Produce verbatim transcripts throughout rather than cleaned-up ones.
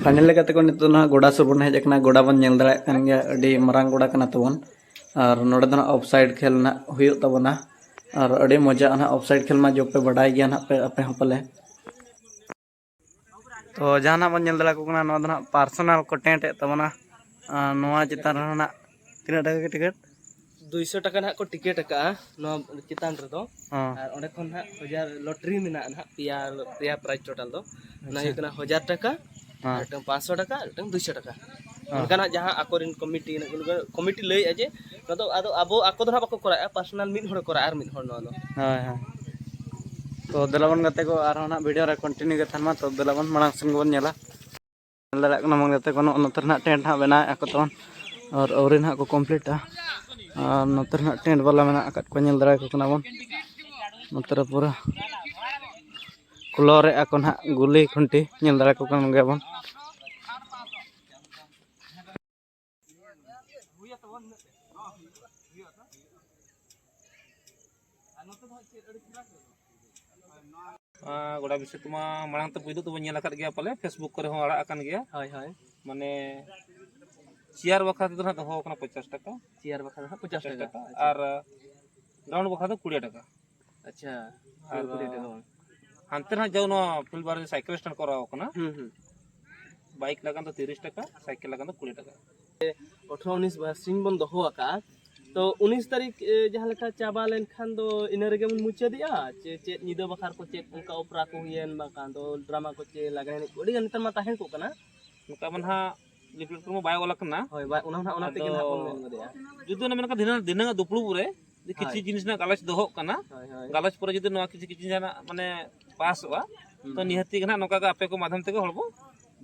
Final ᱞᱮᱠᱟᱛᱮ ᱠᱚ ᱱᱤᱛᱚᱜ ᱱᱟᱦᱟᱜ ᱜᱚᱰᱟ ᱥᱩᱨ ᱵᱚᱱ ᱦᱮᱡ ᱟᱠᱟᱱᱟ᱾ ᱜᱚᱰᱟ ᱵᱚᱱ ᱧᱮᱞ ᱫᱟᱲᱮᱭᱟᱜ ᱠᱟᱱ ᱜᱮᱭᱟ, ᱟᱹᱰᱤ ᱢᱟᱨᱟᱝ ᱜᱚᱰᱟ ᱠᱟᱱᱟ ᱛᱟᱵᱚᱱ᱾ ᱟᱨ ᱱᱚᱰᱮ ᱫᱚ ᱱᱟᱦᱟᱜ ᱚᱯᱷ ᱥᱟᱭᱤᱰ ᱠᱷᱮᱞ ᱱᱟᱦᱟᱜ ᱦᱩᱭᱩᱜ ᱛᱟᱵᱚᱱᱟ᱾ ᱟᱨ ᱟᱹᱰᱤ ᱢᱚᱡᱟ ᱱᱟᱦᱟᱜ ᱚᱯᱷ ᱥᱟᱭᱤᱰ ᱠᱷᱮᱞ ᱢᱟ ᱡᱚᱵ ᱯᱮ ᱵᱟᱰᱟᱭ ᱜᱮᱭᱟ ᱱᱟᱦᱟᱜ ᱯᱮ, ᱟᱯᱮ ᱦᱚᱸ ᱯᱟᱞᱮ᱾ ᱛᱚ ᱡᱟᱦᱟᱸ ᱱᱟᱦᱟᱜ ᱵᱚᱱ ᱧᱮᱞ ᱫᱟᱲᱮᱭᱟᱠᱚ ᱠᱟᱱᱟ, ᱱᱚᱣᱟ ᱫᱚ ᱱᱟᱦᱟᱜ ᱯᱟᱨᱥᱚᱱᱟᱞ ᱠᱚ ᱴᱮᱱᱴ ᱮᱫ ᱛᱟᱵᱚᱱᱟ᱾ ᱟᱨ ᱱᱚᱣᱟ ᱪᱮᱛᱟᱱ ᱨᱮᱦᱚᱸ ᱱᱟᱦᱟᱜ ᱛᱤᱱᱟᱹᱜ ᱴᱟᱠᱟ ᱠᱟᱛᱮ ᱴᱤᱠᱤᱴ? ᱫᱩᱭᱥᱚ ᱴᱟᱠᱟ ᱱᱟᱦᱟᱜ ᱠᱚ ᱴᱤᱠᱤᱴ ᱟᱠᱟᱜᱼᱟ ᱱᱚᱣᱟ ᱪᱮᱛᱟᱱ ᱨᱮᱫᱚ᱾ ᱦᱚᱸ᱾ ᱟᱨ ᱚᱸᱰᱮ ᱠᱷᱚᱱ ᱱᱟᱦᱟᱜ ᱦᱟᱡᱟᱨ ᱞᱚᱴᱟᱨᱤ ᱢᱮᱱᱟᱜᱼᱟ ᱱᱟᱦᱟᱜ, ᱯᱮᱭᱟ, ᱯᱮᱭᱟ ᱯᱨᱟᱭᱤᱡᱽ ᱴᱳᱴᱟᱞ ᱫᱚ᱾ ᱚᱱᱟ ᱟᱪᱪᱷᱟ᱾ ᱦᱩᱭᱩᱜ ᱠᱟᱱᱟ ᱦᱟᱡᱟᱨ ᱴᱟᱠᱟ, ᱦᱚᱸ᱾ ᱟᱨ ᱢᱤᱫᱴᱟᱝ ᱯᱟᱸᱪᱥᱚ ᱴᱟᱠᱟ, ᱟᱨ ᱢᱤᱫᱴᱟᱝ ᱫᱩᱭᱥᱚ ᱴᱟᱠᱟ᱾ ᱦᱚᱸ᱾ ᱚᱱᱠᱟᱱᱟᱜ ᱡᱟᱦᱟᱸ ᱟᱠᱚᱨᱮᱱ ᱠᱚᱢᱤᱴᱤ, ᱠᱚᱢᱤᱴᱤ ᱞᱟᱹᱭᱮᱫᱼᱟ ᱡᱮ ᱱᱚᱣᱟ ᱫᱚ ᱟᱫᱚ ᱟᱵᱚ, ᱟᱠᱚ ᱫᱚ ᱱᱟᱦᱟᱜ ᱵᱟᱠᱚ ᱠᱚᱨᱟᱣᱮᱫᱼᱟ, ᱯᱟᱨᱥᱚᱱᱟᱞ ᱢᱤᱫ ᱦᱚᱲᱮ ᱠᱚᱨᱟᱣᱟ ᱟᱨ ᱢᱤᱫ ᱦᱚᱲ ᱱᱚᱣᱟ ᱫᱚ᱾ ᱦᱳᱭ, ᱦᱳᱭ᱾ ᱛᱚ ᱫᱮᱞᱟ ᱵᱚᱱ ᱜᱟᱛᱮ ᱠᱚ, ᱟᱨᱦᱚᱸ ᱱᱟᱦᱟᱜ ᱵᱷᱤᱰᱤᱭᱳ ᱨᱮ ᱠᱚᱱᱴᱤᱱᱤᱭᱩ ᱜᱮ ᱛᱟᱦᱮᱱ ᱢᱟ᱾ ᱛᱚ ᱫᱮᱞᱟ ᱵᱚᱱ ᱢᱟᱲᱟᱝ ᱥᱮᱱ ᱜᱮᱵᱚᱱ ᱧᱮᱞᱟ᱾ ᱧᱮᱞ ᱫᱟᱲᱮᱭᱟᱜ ᱠᱟᱱᱟ ᱵᱚᱱ ᱜᱟᱛᱮ ᱠᱚ, ᱱᱚᱜᱼᱚ ᱱᱚᱛᱮ ᱨᱮ ᱱᱟᱦᱟᱜ ᱴᱮᱱᱴ ᱱᱟᱦᱟᱜ ᱵᱮᱱᱟᱣᱮᱫᱼᱟ ᱠᱚ ᱛᱟᱵᱚᱱ, ᱟᱨ ᱟᱹᱣᱨᱤ ᱱᱟᱦᱟᱜ ᱠᱚ ᱠᱚᱢᱯᱞᱤᱴᱟ᱾ ᱟᱨ ᱱᱚᱛᱮ ᱨᱮ ᱱᱟᱦᱟᱜ ᱴᱮᱱᱴ ᱵᱟᱞᱟ ᱢᱮᱱᱟᱜ ᱟᱠᱟᱫ ᱠᱚᱣᱟ, ᱧᱮᱞ ᱫᱟᱲᱮᱭᱟᱠᱚ ᱠᱟᱱᱟ ᱵᱚᱱ᱾ ᱱᱚᱛᱮ ᱨᱮ ᱯᱩᱨᱟᱹ ᱠᱞᱚᱨᱮᱫᱼᱟ ᱠᱚ ᱱᱟᱦᱟᱜ ᱜᱩᱞᱤ ᱠᱷᱩᱱᱴᱤ, ᱧᱮᱞ ᱫᱟᱲᱮᱭᱟᱠᱚ ᱠᱟᱱ ᱜᱮᱭᱟ ᱵᱚᱱ᱾ ᱟᱨ ᱜᱚᱰᱟ ᱵᱤᱥᱚᱭ ᱛᱮᱢᱟ ᱢᱟᱲᱟᱝ ᱛᱮ ᱯᱩᱭᱞᱩ ᱛᱮᱵᱚᱱ ᱧᱮᱞ ᱟᱠᱟᱫ ᱜᱮᱭᱟ, ᱯᱟᱞᱮ Facebook ᱠᱚᱨᱮ ᱦᱚᱸ ᱟᱲᱟᱜ ᱟᱠᱟᱱ ᱜᱮᱭᱟ᱾ ᱦᱳᱭ, ᱦᱳᱭ᱾ ᱢᱟᱱᱮ ᱪᱮᱭᱟᱨ ᱵᱟᱠᱷᱨᱟ ᱛᱮᱫᱚ ᱱᱟᱦᱟᱜ ᱫᱚᱦᱚ ᱟᱠᱟᱱᱟ ᱯᱚᱧᱪᱟᱥ ᱴᱟᱠᱟ᱾ ᱪᱮᱭᱟᱨ ᱵᱟᱠᱷᱨᱟ ᱫᱚ ᱱᱟᱦᱟᱜ ᱯᱚᱧᱪᱟᱥ ᱴᱟᱠᱟ᱾ ᱟᱪᱪᱷᱟ᱾ ᱟᱨ ᱜᱨᱟᱣᱩᱱᱰ ᱵᱟᱠᱷᱨᱟ ᱫᱚ ᱠᱩᱲᱤ ᱴᱟᱠᱟ᱾ ᱟᱪᱪᱷᱟ᱾ ᱟᱨ ᱠᱩᱲᱤ ᱴᱟᱠᱟ ᱵᱟᱝ? ᱦᱟᱱᱛᱮ ᱱᱟᱦᱟᱜ ᱡᱟᱣ ᱱᱚᱣᱟ ᱯᱷᱤᱞᱰ ᱵᱟᱨ ᱨᱮ ᱥᱟᱭᱠᱮᱞ ᱥᱴᱮᱱᱰ ᱠᱚᱨᱟᱣ ᱠᱟᱱᱟ᱾ ᱦᱩᱸ, ᱦᱩᱸ᱾ ᱵᱟᱭᱤᱠ ᱞᱟᱜᱟᱱ ᱫᱚ ᱛᱤᱨᱤᱥ ᱴᱟᱠᱟ, ᱥᱟᱭᱠᱮᱞ ᱞᱟᱜᱟᱱ ᱫᱚ ᱠᱩᱲᱤ ᱴᱟᱠᱟ᱾ ᱟᱴᱷᱨᱚ ᱩᱱᱤᱥ ᱵᱟᱨᱥᱤᱧ ᱵᱚᱱ ᱫᱚᱦᱚ ᱟᱠᱟᱫᱼᱟ᱾ ᱛᱚ ᱩᱱᱤᱥ ᱛᱟᱹᱨᱤᱠᱷ, ᱮ, ᱡᱟᱦᱟᱸ ᱞᱮᱠᱟ ᱪᱟᱵᱟ ᱞᱮᱱᱠᱷᱟᱱ ᱫᱚ ᱤᱱᱟᱹ ᱨᱮᱜᱮ ᱵᱚᱱ ᱢᱩᱪᱟᱹᱫᱮᱜᱼᱟ, ᱪᱮ ᱪᱮᱫ ᱧᱤᱫᱟᱹ ᱵᱟᱠᱷᱟᱨ ᱠᱚ ᱪᱮᱫ ᱚᱱᱠᱟ ᱚᱯᱮᱨᱟ ᱠᱚ ᱦᱩᱭᱮᱱ, ᱵᱟᱝᱠᱷᱟᱱ ᱫᱚ ᱰᱨᱟᱢᱟ ᱠᱚ ᱪᱮ ᱞᱟᱜᱽᱬᱮ ᱮᱱᱮᱡ ᱠᱚ ᱟᱹᱰᱤ ᱜᱟᱱ ᱱᱮᱛᱟᱨ ᱢᱟ ᱛᱟᱦᱮᱸ ᱠᱚᱜ ᱠᱟᱱᱟ? ᱚᱱᱠᱟ ᱢᱟ ᱱᱟᱦᱟᱜ ᱞᱤᱯᱷᱞᱮᱴ ᱠᱚᱨᱮ ᱢᱟ ᱵᱟᱭ ᱚᱞ ᱟᱠᱟᱱᱟ᱾ ᱦᱳᱭ, ᱵᱟ-, ᱚᱱᱟ ᱦᱚᱸ ᱱᱟᱦᱟᱜ ᱚᱱᱟ ᱛᱮᱜᱮ ᱟᱫᱚ ᱱᱟᱦᱟᱜ ᱵᱚᱱ ᱢᱮᱱ ᱜᱚᱫᱮᱜᱼᱟ᱾ ᱡᱩᱫᱤ ᱚᱱᱮ ᱢᱮᱱ ᱠᱟᱜ ᱫᱷᱤᱱᱟᱹᱝ, ᱫᱷᱤᱱᱟᱹᱝ ᱟᱜ ᱫᱩᱯᱲᱩᱵ ᱨᱮ ᱡᱩᱫᱤ ᱠᱤᱪᱷᱩ ᱦᱳᱭ᱾ ᱡᱤᱱᱤᱥ ᱨᱮᱱᱟᱜ ᱜᱟᱞᱚᱪ ᱫᱚᱦᱚᱜ ᱠᱟᱱᱟ, ᱦᱳᱭ, ᱦᱳᱭ᱾ ᱜᱟᱞᱚᱪ ᱯᱚᱨᱮ ᱡᱩᱫᱤ ᱱᱚᱣᱟ ᱠᱤᱪᱷᱩ, ᱠᱤᱪᱷᱩ ᱡᱟᱦᱟᱱᱟᱜ ᱢᱟᱱᱮ ᱯᱟᱥᱚᱜᱼᱟ, ᱦᱩᱸ, ᱛᱚ ᱦᱩᱸ᱾ ᱱᱤᱦᱟᱹᱛᱤ ᱜᱮ ᱱᱟᱦᱟᱜ ᱱᱚᱝᱠᱟ ᱜᱮ ᱟᱯᱮ ᱠᱚ ᱢᱟᱫᱽᱫᱷᱚᱢ ᱛᱮᱜᱮ ᱦᱚᱲ ᱵᱚ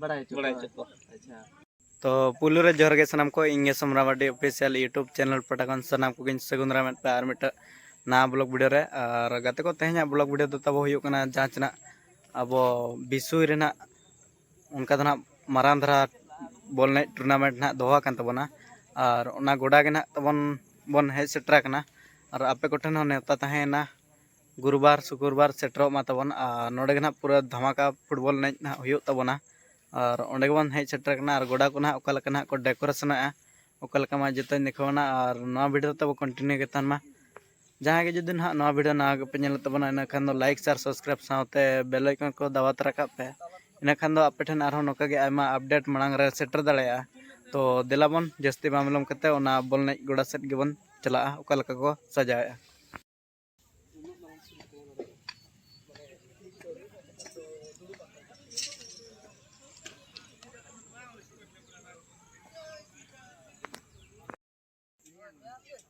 ᱵᱟᱲᱟᱭ ᱦᱚᱪᱚ ᱵᱟᱲᱟᱭ ᱠᱚᱣᱟ᱾ ᱦᱚᱪᱚ ᱠᱚᱣᱟ᱾ ᱟᱪᱪᱷᱟ᱾ ᱛᱚ ᱯᱩᱭᱞᱩ ᱨᱮ ᱡᱚᱦᱟᱨ ᱜᱮ ᱥᱟᱱᱟᱢ ᱠᱚ, ᱤᱧ ᱜᱮ ᱥᱚᱢᱨᱟ ᱢᱟᱨᱰᱤ ᱚᱯᱷᱤᱥᱤᱭᱟᱞ YouTube ᱪᱮᱱᱮᱞ ᱯᱟᱦᱴᱟ ᱠᱷᱚᱱ ᱥᱟᱱᱟᱢ ᱠᱚᱜᱮᱧ ᱥᱟᱹᱜᱩᱱ ᱫᱟᱨᱟᱢᱮᱫ ᱯᱮᱭᱟ ᱟᱨ ᱢᱤᱫᱴᱟᱝ ᱱᱟᱣᱟ ᱵᱞᱚᱜ ᱵᱷᱤᱰᱤᱭᱳ ᱨᱮ᱾ ᱟᱨ ᱜᱟᱛᱮ ᱠᱚ, ᱛᱮᱦᱮᱧᱟᱜ ᱵᱞᱚᱜ ᱵᱷᱤᱰᱤᱭᱳ ᱫᱚ ᱛᱟᱵᱚ ᱦᱩᱭᱩᱜ ᱠᱟᱱᱟ ᱡᱟᱦᱟᱸ ᱪᱮᱱᱟᱜ ᱟᱵᱚ ᱵᱤᱥᱩᱭ ᱨᱮᱱᱟᱜ ᱚᱱᱠᱟ ᱫᱚ ᱱᱟᱦᱟᱜ ᱢᱟᱨᱟᱝ ᱫᱷᱟᱨᱟ ᱵᱚᱞ ᱮᱱᱮᱡ ᱴᱩᱨᱱᱟᱢᱮᱱᱴ ᱱᱟᱦᱟᱜ ᱫᱚᱦᱚ ᱟᱠᱟᱱ ᱛᱟᱵᱚᱱᱟ᱾ ᱟᱨ ᱚᱱᱟ ᱜᱚᱰᱟ ᱜᱮ ᱱᱟᱦᱟᱜ ᱛᱟᱵᱚᱱ ᱵᱚᱱ ᱦᱮᱡ ᱥᱮᱴᱮᱨ ᱟᱠᱟᱱᱟ᱾ ᱟᱨ ᱟᱯᱮ ᱠᱚᱴᱷᱮᱱ ᱦᱚᱸ ᱱᱮᱣᱛᱟ ᱛᱟᱦᱮᱸᱭᱮᱱᱟ, ᱜᱩᱨᱩᱵᱟᱨ ᱥᱩᱠᱩᱨᱵᱟᱨ ᱥᱮᱴᱮᱨᱚᱜ ᱢᱟ ᱛᱟᱵᱚᱱ᱾ ᱟᱨ ᱱᱚᱰᱮ ᱜᱮ ᱱᱟᱦᱟᱜ ᱯᱩᱨᱟᱹ ᱫᱷᱟᱢᱟᱠᱟ ᱯᱷᱩᱴᱵᱚᱞ ᱮᱱᱮᱡ ᱱᱟᱦᱟᱜ ᱦᱩᱭᱩᱜ ᱛᱟᱵᱚᱱᱟ᱾ ᱟᱨ ᱚᱸᱰᱮ ᱜᱮᱵᱚᱱ ᱦᱮᱡ ᱥᱮᱴᱮᱨ ᱟᱠᱟᱱᱟ᱾ ᱟᱨ ᱜᱚᱰᱟ ᱠᱚ ᱱᱟᱦᱟᱜ ᱚᱠᱟ ᱞᱮᱠᱟ ᱱᱟᱦᱟᱜ ᱠᱚ ᱰᱮᱠᱳᱨᱮᱥᱚᱱᱮᱜᱼᱟ, ᱚᱠᱟ ᱞᱮᱠᱟ ᱢᱟ ᱡᱚᱛᱚᱧ ᱫᱮᱠᱷᱟᱣᱱᱟ᱾ ᱟᱨ ᱱᱚᱣᱟ ᱵᱷᱤᱰᱤᱭᱳ ᱛᱟᱵᱚ ᱠᱚᱱᱴᱤᱱᱤᱭᱩ ᱜᱮ ᱛᱟᱦᱮᱱ ᱢᱟ᱾ ᱡᱟᱦᱟᱸᱭ ᱜᱮ ᱡᱩᱫᱤ ᱱᱟᱦᱟᱜ ᱱᱚᱣᱟ ᱵᱷᱤᱰᱤᱭᱳ ᱱᱟᱣᱟ ᱜᱮᱯᱮ ᱧᱮᱞᱮᱫ ᱛᱟᱵᱚᱱᱟ, ᱤᱱᱟᱹ ᱠᱷᱟᱱ ᱫᱚ ᱞᱟᱭᱤᱠ, ᱥᱮᱭᱟᱨ, ᱥᱟᱵᱥᱠᱨᱟᱭᱤᱵᱽ ᱥᱟᱶᱛᱮ ᱵᱮᱞ ᱟᱭᱠᱚᱱ ᱠᱚ ᱫᱟᱵᱟᱣ ᱛᱚᱨᱟ ᱠᱟᱜ ᱯᱮ᱾ ᱤᱱᱟᱹ ᱠᱷᱟᱱ ᱫᱚ ᱟᱯᱮ ᱴᱷᱮᱱ ᱟᱨᱦᱚᱸ ᱱᱚᱝᱠᱟ ᱜᱮ ᱟᱭᱢᱟ ᱟᱯᱰᱮᱴ ᱢᱟᱲᱟᱝ ᱨᱮ ᱥᱮᱴᱮᱨ ᱫᱟᱲᱮᱭᱟᱜᱼᱟ᱾ ᱛᱚ ᱫᱮᱞᱟ ᱵᱚᱱ ᱡᱟᱹᱥᱛᱤ ᱵᱟᱝ ᱵᱤᱞᱚᱢ ᱠᱟᱛᱮ ᱚᱱᱟ ᱵᱚᱞ ᱮᱱᱮᱡ ᱜᱚᱰᱟ ᱥᱮᱫ ᱜᱮᱵᱚᱱ ᱪᱟᱞᱟᱜᱼᱟ, ᱚᱠᱟ ᱞᱮᱠᱟ ᱠᱚ ᱥᱟᱡᱟᱣᱮᱫᱼᱟ᱾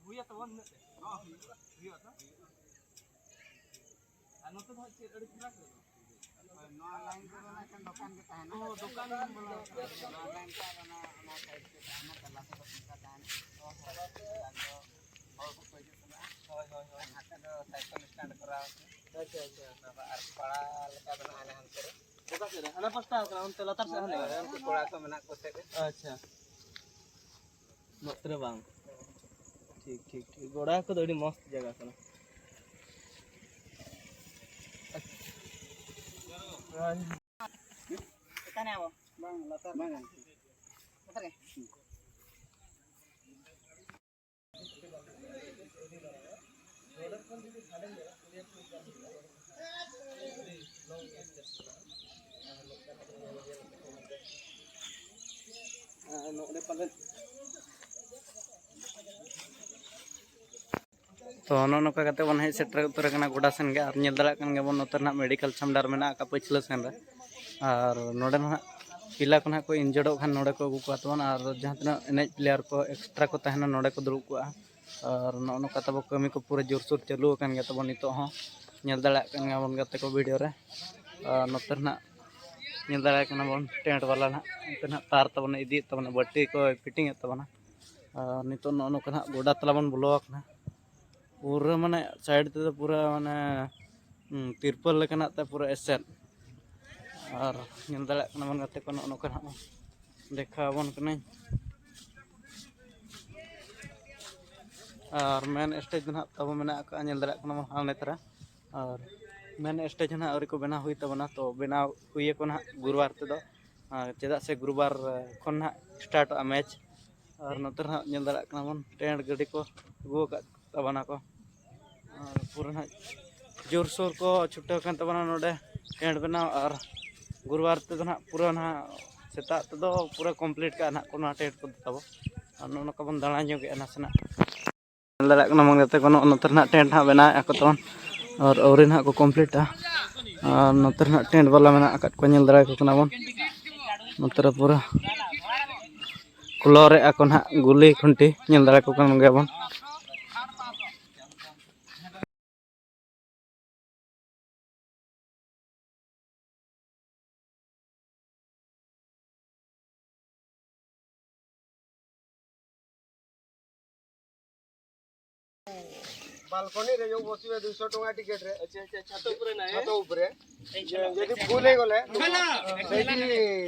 ᱦᱩᱭᱩᱜᱼᱟ ᱛᱚ ᱵᱚᱱ ᱦᱤᱞᱳᱜ ᱛᱮ᱾ ᱦᱚᱸ, ᱦᱩᱭᱩᱜᱼᱟ᱾ ᱦᱩᱭᱩᱜᱼᱟ ᱛᱚ᱾ ᱟᱨ ᱱᱚᱛᱮ ᱫᱚ ᱦᱟᱸᱜ ᱪᱮᱫ ᱟᱹᱰᱤ ᱯᱷᱟᱨᱟᱠ ᱨᱮ? ᱦᱳᱭ, ᱱᱚᱣᱟ ᱞᱟᱭᱤᱱ ᱠᱚᱫᱚ ᱱᱟᱜ ᱠᱷᱟᱱ ᱫᱚᱠᱟᱱ ᱜᱮ ᱛᱟᱦᱮᱱᱟ᱾ ᱚ, ᱫᱚᱠᱟᱱ ᱱᱚᱣᱟ ᱞᱟᱭᱤᱱ ᱠᱚ ᱟᱨ ᱚᱱᱟ, ᱚᱱᱟ ᱥᱟᱭᱤᱰ ᱛᱮ ᱛᱟᱦᱮᱱᱟ, ᱛᱟᱞᱟ ᱛᱮᱫᱚ ᱯᱷᱟᱸᱠᱟ ᱛᱟᱦᱮᱱᱟ᱾ ᱚ, ᱦᱚᱸ᱾ ᱟᱫᱚ ᱦᱚᱲ ᱠᱚᱠᱚ ᱦᱤᱡᱩᱜ ᱥᱮᱱᱚᱜᱼᱟ᱾ ᱦᱳᱭ, ᱦᱳᱭ, ᱦᱳᱭ᱾ ᱱᱟᱛᱮ ᱫᱚ ᱥᱟᱭᱠᱮᱞ ᱥᱴᱮᱱᱰ ᱠᱚᱨᱟᱣ ᱟᱠᱟᱱᱟ᱾ ᱟᱪᱪᱷᱟ, ᱟᱪᱪᱷᱟ᱾ ᱟᱨ ᱯᱟᱲᱟ ᱞᱮᱠᱟ ᱫᱚ ᱱᱟᱜ ᱟᱞᱮ ᱦᱟᱱᱛᱮ ᱨᱮ᱾ ᱚᱠᱟ ᱥᱮᱫ ᱨᱮ? ᱦᱟᱱᱟ ᱯᱟᱥᱴᱟ ᱠᱟᱱᱟ, ᱚᱱᱛᱮ ᱞᱟᱛᱟᱨ ᱥᱮᱫ ᱦᱟᱱᱮ? ᱦᱳᱭ, ᱩᱱᱠᱩ ᱠᱚᱲᱟ ᱠᱚ ᱢᱮᱱᱟᱜ ᱠᱚ ᱥᱮᱫ ᱨᱮ᱾ ᱟᱪᱪᱷᱟ᱾ ᱱᱚᱛᱮ ᱨᱮ ᱵᱟᱝ᱾ ᱴᱷᱤᱠ, ᱴᱷᱤᱠ, ᱴᱷᱤᱠ᱾ ᱜᱚᱰᱟ ᱠᱚᱫᱚ ᱟᱹᱰᱤ ᱢᱚᱥᱛ ᱡᱟᱭᱜᱟ ᱠᱟᱱᱟ᱾ ᱪᱮᱛᱟᱱ ᱨᱮ ᱟᱵᱚ᱾ ᱵᱟᱝ, ᱞᱟᱛᱟᱨ ᱨᱮ᱾ ᱞᱟᱛᱟᱨ ᱨᱮ᱾ ᱛᱚ ᱱᱚᱜᱼᱚ ᱱᱚᱝᱠᱟ ᱠᱟᱛᱮ ᱵᱚᱱ ᱦᱮᱡ ᱥᱮᱴᱮᱨ ᱩᱛᱟᱹᱨ ᱟᱠᱟᱱᱟ ᱜᱚᱰᱟ ᱥᱮᱱ ᱜᱮ᱾ ᱟᱨ ᱧᱮᱞ ᱫᱟᱲᱮᱭᱟᱜ ᱠᱟᱱ ᱜᱮᱭᱟᱵᱚᱱ, ᱱᱚᱛᱮ ᱨᱮᱱᱟᱜ ᱢᱮᱰᱤᱠᱮᱞ ᱪᱷᱟᱢᱰᱟ ᱨᱮ ᱢᱮᱱᱟᱜ ᱟᱠᱟᱫ ᱯᱟᱹᱪᱷᱞᱟᱹ ᱥᱮᱱ ᱨᱮ᱾ ᱟᱨ ᱱᱚᱰᱮ ᱱᱟᱦᱟᱜ ᱯᱤᱞᱟ ᱠᱚ ᱱᱟᱦᱟᱜ ᱠᱚ ᱤᱱᱡᱚᱨᱰᱚᱜ ᱠᱷᱟᱱ ᱱᱚᱰᱮ ᱠᱚ ᱟᱹᱜᱩ ᱠᱚᱣᱟ ᱛᱟᱵᱚᱱ᱾ ᱟᱨ ᱡᱟᱦᱟᱸ ᱛᱤᱱᱟᱹᱜ ᱮᱱᱮᱡ ᱯᱞᱮᱭᱟᱨ ᱠᱚ ᱮᱠᱥᱴᱨᱟ ᱠᱚ ᱛᱟᱦᱮᱱᱟ, ᱱᱚᱰᱮ ᱠᱚ ᱫᱩᱲᱩᱵ ᱠᱚᱜᱼᱟ᱾ ᱟᱨ ᱱᱚᱜᱼᱚ ᱱᱚᱝᱠᱟ ᱛᱟᱵᱚ ᱠᱟᱹᱢᱤ ᱠᱚ ᱯᱩᱨᱟᱹ ᱡᱳᱨᱥᱳᱨ ᱪᱟᱹᱞᱩ ᱟᱠᱟᱱ ᱜᱮᱭᱟ ᱛᱟᱵᱚᱱ ᱱᱤᱛᱚᱜ ᱦᱚᱸ᱾ ᱧᱮᱞ ᱫᱟᱲᱮᱭᱟᱜ ᱠᱟᱱ ᱜᱮᱭᱟᱵᱚᱱ ᱜᱟᱛᱮ ᱠᱚ ᱵᱷᱤᱰᱤᱭᱳ ᱨᱮ᱾ ᱟᱨ ᱱᱚᱛᱮ ᱨᱮ ᱱᱟᱦᱟᱜ ᱧᱮᱞ ᱫᱟᱲᱮᱭᱟᱜ ᱠᱟᱱᱟ ᱵᱚᱱ ᱴᱮᱱᱴ ᱵᱟᱞᱟ ᱱᱟᱦᱟᱜ ᱚᱱᱛᱮ ᱱᱟᱦᱟᱜ ᱛᱟᱨ ᱛᱟᱵᱚᱱ ᱤᱫᱤᱭᱮᱫ ᱛᱟᱵᱚᱱᱟ, ᱵᱟᱹᱴᱤ ᱠᱚ ᱯᱷᱤᱴᱤᱝ ᱮᱫ ᱛᱟᱵᱚᱱᱟ᱾ ᱟᱨ ᱱᱤᱛᱚᱜ ᱱᱚᱜᱼᱚ ᱱᱚᱝᱠᱟ ᱱᱟᱦᱟᱜ ᱜᱚᱰᱟ ᱛᱟᱞᱟ ᱵᱚᱱ ᱵᱚᱞᱚ ᱟᱠᱟᱱᱟ᱾ ᱯᱩᱨᱟᱹ ᱢᱟᱱᱮ ᱥᱟᱭᱤᱰ ᱛᱮᱫᱚ ᱯᱩᱨᱟᱹ ᱢᱟᱱᱮ, ᱦᱩᱸ, ᱛᱤᱨᱯᱚᱞ ᱞᱮᱠᱟᱱᱟᱜ ᱛᱮ ᱯᱩᱨᱟᱹ ᱮᱥᱮᱫ᱾ ᱟᱨ ᱧᱮᱞ ᱫᱟᱲᱮᱭᱟᱜ ᱠᱟᱱᱟ ᱵᱚᱱ ᱜᱟᱛᱮ ᱠᱚ, ᱱᱚᱜᱼᱚ ᱱᱚᱝᱠᱟ ᱱᱟᱦᱟᱜ ᱫᱮᱠᱷᱟᱣ ᱟᱵᱚᱱ ᱠᱟᱹᱱᱟᱹᱧ᱾ ᱟᱨ ᱢᱮᱱ ᱥᱴᱮᱡᱽ ᱫᱚ ᱱᱟᱦᱟᱜ ᱛᱟᱵᱚ ᱢᱮᱱᱟᱜ ᱟᱠᱟᱫᱼᱟ, ᱧᱮᱞ ᱫᱟᱲᱮᱭᱟᱜ ᱠᱟᱱᱟ ᱵᱚᱱ ᱦᱟᱱᱮ ᱛᱟᱨᱟ᱾ ᱟᱨ ᱢᱮᱱ ᱥᱴᱮᱡᱽ ᱦᱚᱸ ᱱᱟᱦᱟᱜ ᱟᱹᱣᱨᱤ ᱠᱚ ᱵᱮᱱᱟᱣ ᱦᱩᱭ ᱛᱟᱵᱚᱱᱟ, ᱛᱚ ᱵᱮᱱᱟᱣ ᱦᱩᱭ ᱟᱠᱚ ᱱᱟᱦᱟᱜ ᱜᱩᱨᱩᱵᱟᱨ ᱛᱮᱫᱚ᱾ ᱟᱨ ᱪᱮᱫᱟᱜ ᱥᱮ ᱜᱩᱨᱩᱵᱟᱨ ᱠᱷᱚᱱ ᱱᱟᱦᱟᱜ ᱥᱴᱟᱨᱴᱚᱜᱼᱟ ᱢᱮᱪ᱾ ᱟᱨ ᱱᱚᱛᱮ ᱨᱮ ᱦᱟᱸᱜ ᱧᱮᱞ ᱫᱟᱲᱮᱭᱟᱜ ᱠᱟᱱᱟ ᱵᱚᱱ, ᱴᱮᱱᱴ ᱜᱟᱹᱰᱤ ᱠᱚ ᱟᱹᱜᱩ ᱟᱠᱟᱫ ᱛᱟᱵᱚᱱᱟ ᱠᱚ᱾ ᱟᱨ ᱯᱩᱨᱟᱹ ᱱᱟᱦᱟᱜ ᱡᱳᱨᱥᱳᱨ ᱠᱚ ᱪᱷᱩᱴᱟᱹᱣ ᱠᱟᱱ ᱛᱟᱵᱚᱱᱟ ᱱᱚᱰᱮ ᱴᱮᱱᱴ ᱵᱮᱱᱟᱣ᱾ ᱟᱨ ᱜᱩᱨᱩᱵᱟᱨ ᱛᱮᱫᱚ ᱱᱟᱦᱟᱜ ᱯᱩᱨᱟᱹ ᱱᱟᱦᱟᱜ ᱥᱮᱛᱟᱜ ᱛᱮᱫᱚ ᱯᱩᱨᱟᱹ ᱠᱚᱢᱯᱞᱤᱴ ᱠᱟᱜᱼᱟ ᱱᱟᱦᱟᱜ ᱠᱚ ᱱᱚᱣᱟ ᱴᱮᱱᱴ ᱠᱚᱫᱚ ᱛᱟᱵᱚ᱾ ᱟᱨ ᱱᱚᱜᱼᱚ ᱱᱚᱝᱠᱟ ᱵᱚᱱ ᱫᱟᱬᱟ ᱧᱚᱜᱮᱜᱼᱟ ᱱᱟᱥᱮᱱᱟᱜ᱾ ᱧᱮᱞ ᱫᱟᱲᱮᱭᱟᱜ ᱠᱟᱱᱟ ᱵᱟᱝ ᱜᱟᱛᱮ ᱠᱚ, ᱱᱚᱜᱼᱚ ᱱᱚᱛᱮ ᱨᱮᱱᱟᱜ ᱴᱮᱱᱴ ᱦᱟᱸᱜ ᱵᱮᱱᱟᱣᱮᱫᱼᱟ ᱠᱚ ᱛᱟᱵᱚᱱ, ᱟᱨ ᱟᱹᱣᱨᱤ ᱱᱟᱦᱟᱜ ᱠᱚ ᱠᱚᱢᱯᱞᱤᱴᱟ᱾ ᱟᱨ ᱱᱚᱛᱮ ᱨᱮᱱᱟᱜ ᱴᱮᱱᱴ ᱵᱟᱞᱟ ᱢᱮᱱᱟᱜ ᱟᱠᱟᱫ ᱠᱚᱣᱟ, ᱧᱮᱞ ᱫᱟᱲᱮᱭᱟᱠᱚ ᱠᱟᱱᱟ ᱵᱚᱱ᱾ ᱱᱚᱛᱮ ᱨᱮ ᱯᱩᱨᱟᱹ ᱠᱞᱚᱨᱮᱫᱼᱟ ᱠᱚ ᱱᱟᱦᱟᱜ, ᱜᱩᱞᱤ ᱠᱷᱩᱱᱴᱤ ᱧᱮᱞ ᱫᱟᱲᱮᱭᱟᱠᱚ ᱠᱟᱱ ᱜᱮᱭᱟ ᱵᱚᱱ᱾ ବାଲକୋନି ରେ ଯୋଉ ବସିବେ ଦୁଇଶହ ଟଙ୍କା ଟିକେଟ ରେ। ଆଚ୍ଛା, ଆଚ୍ଛା, ଛାତ ଉପରେ ନାହିଁ? ଛାତ ଉପରେ। ଯଦି ଫୁଲ ହେଇଗଲେ, ସେଇଠି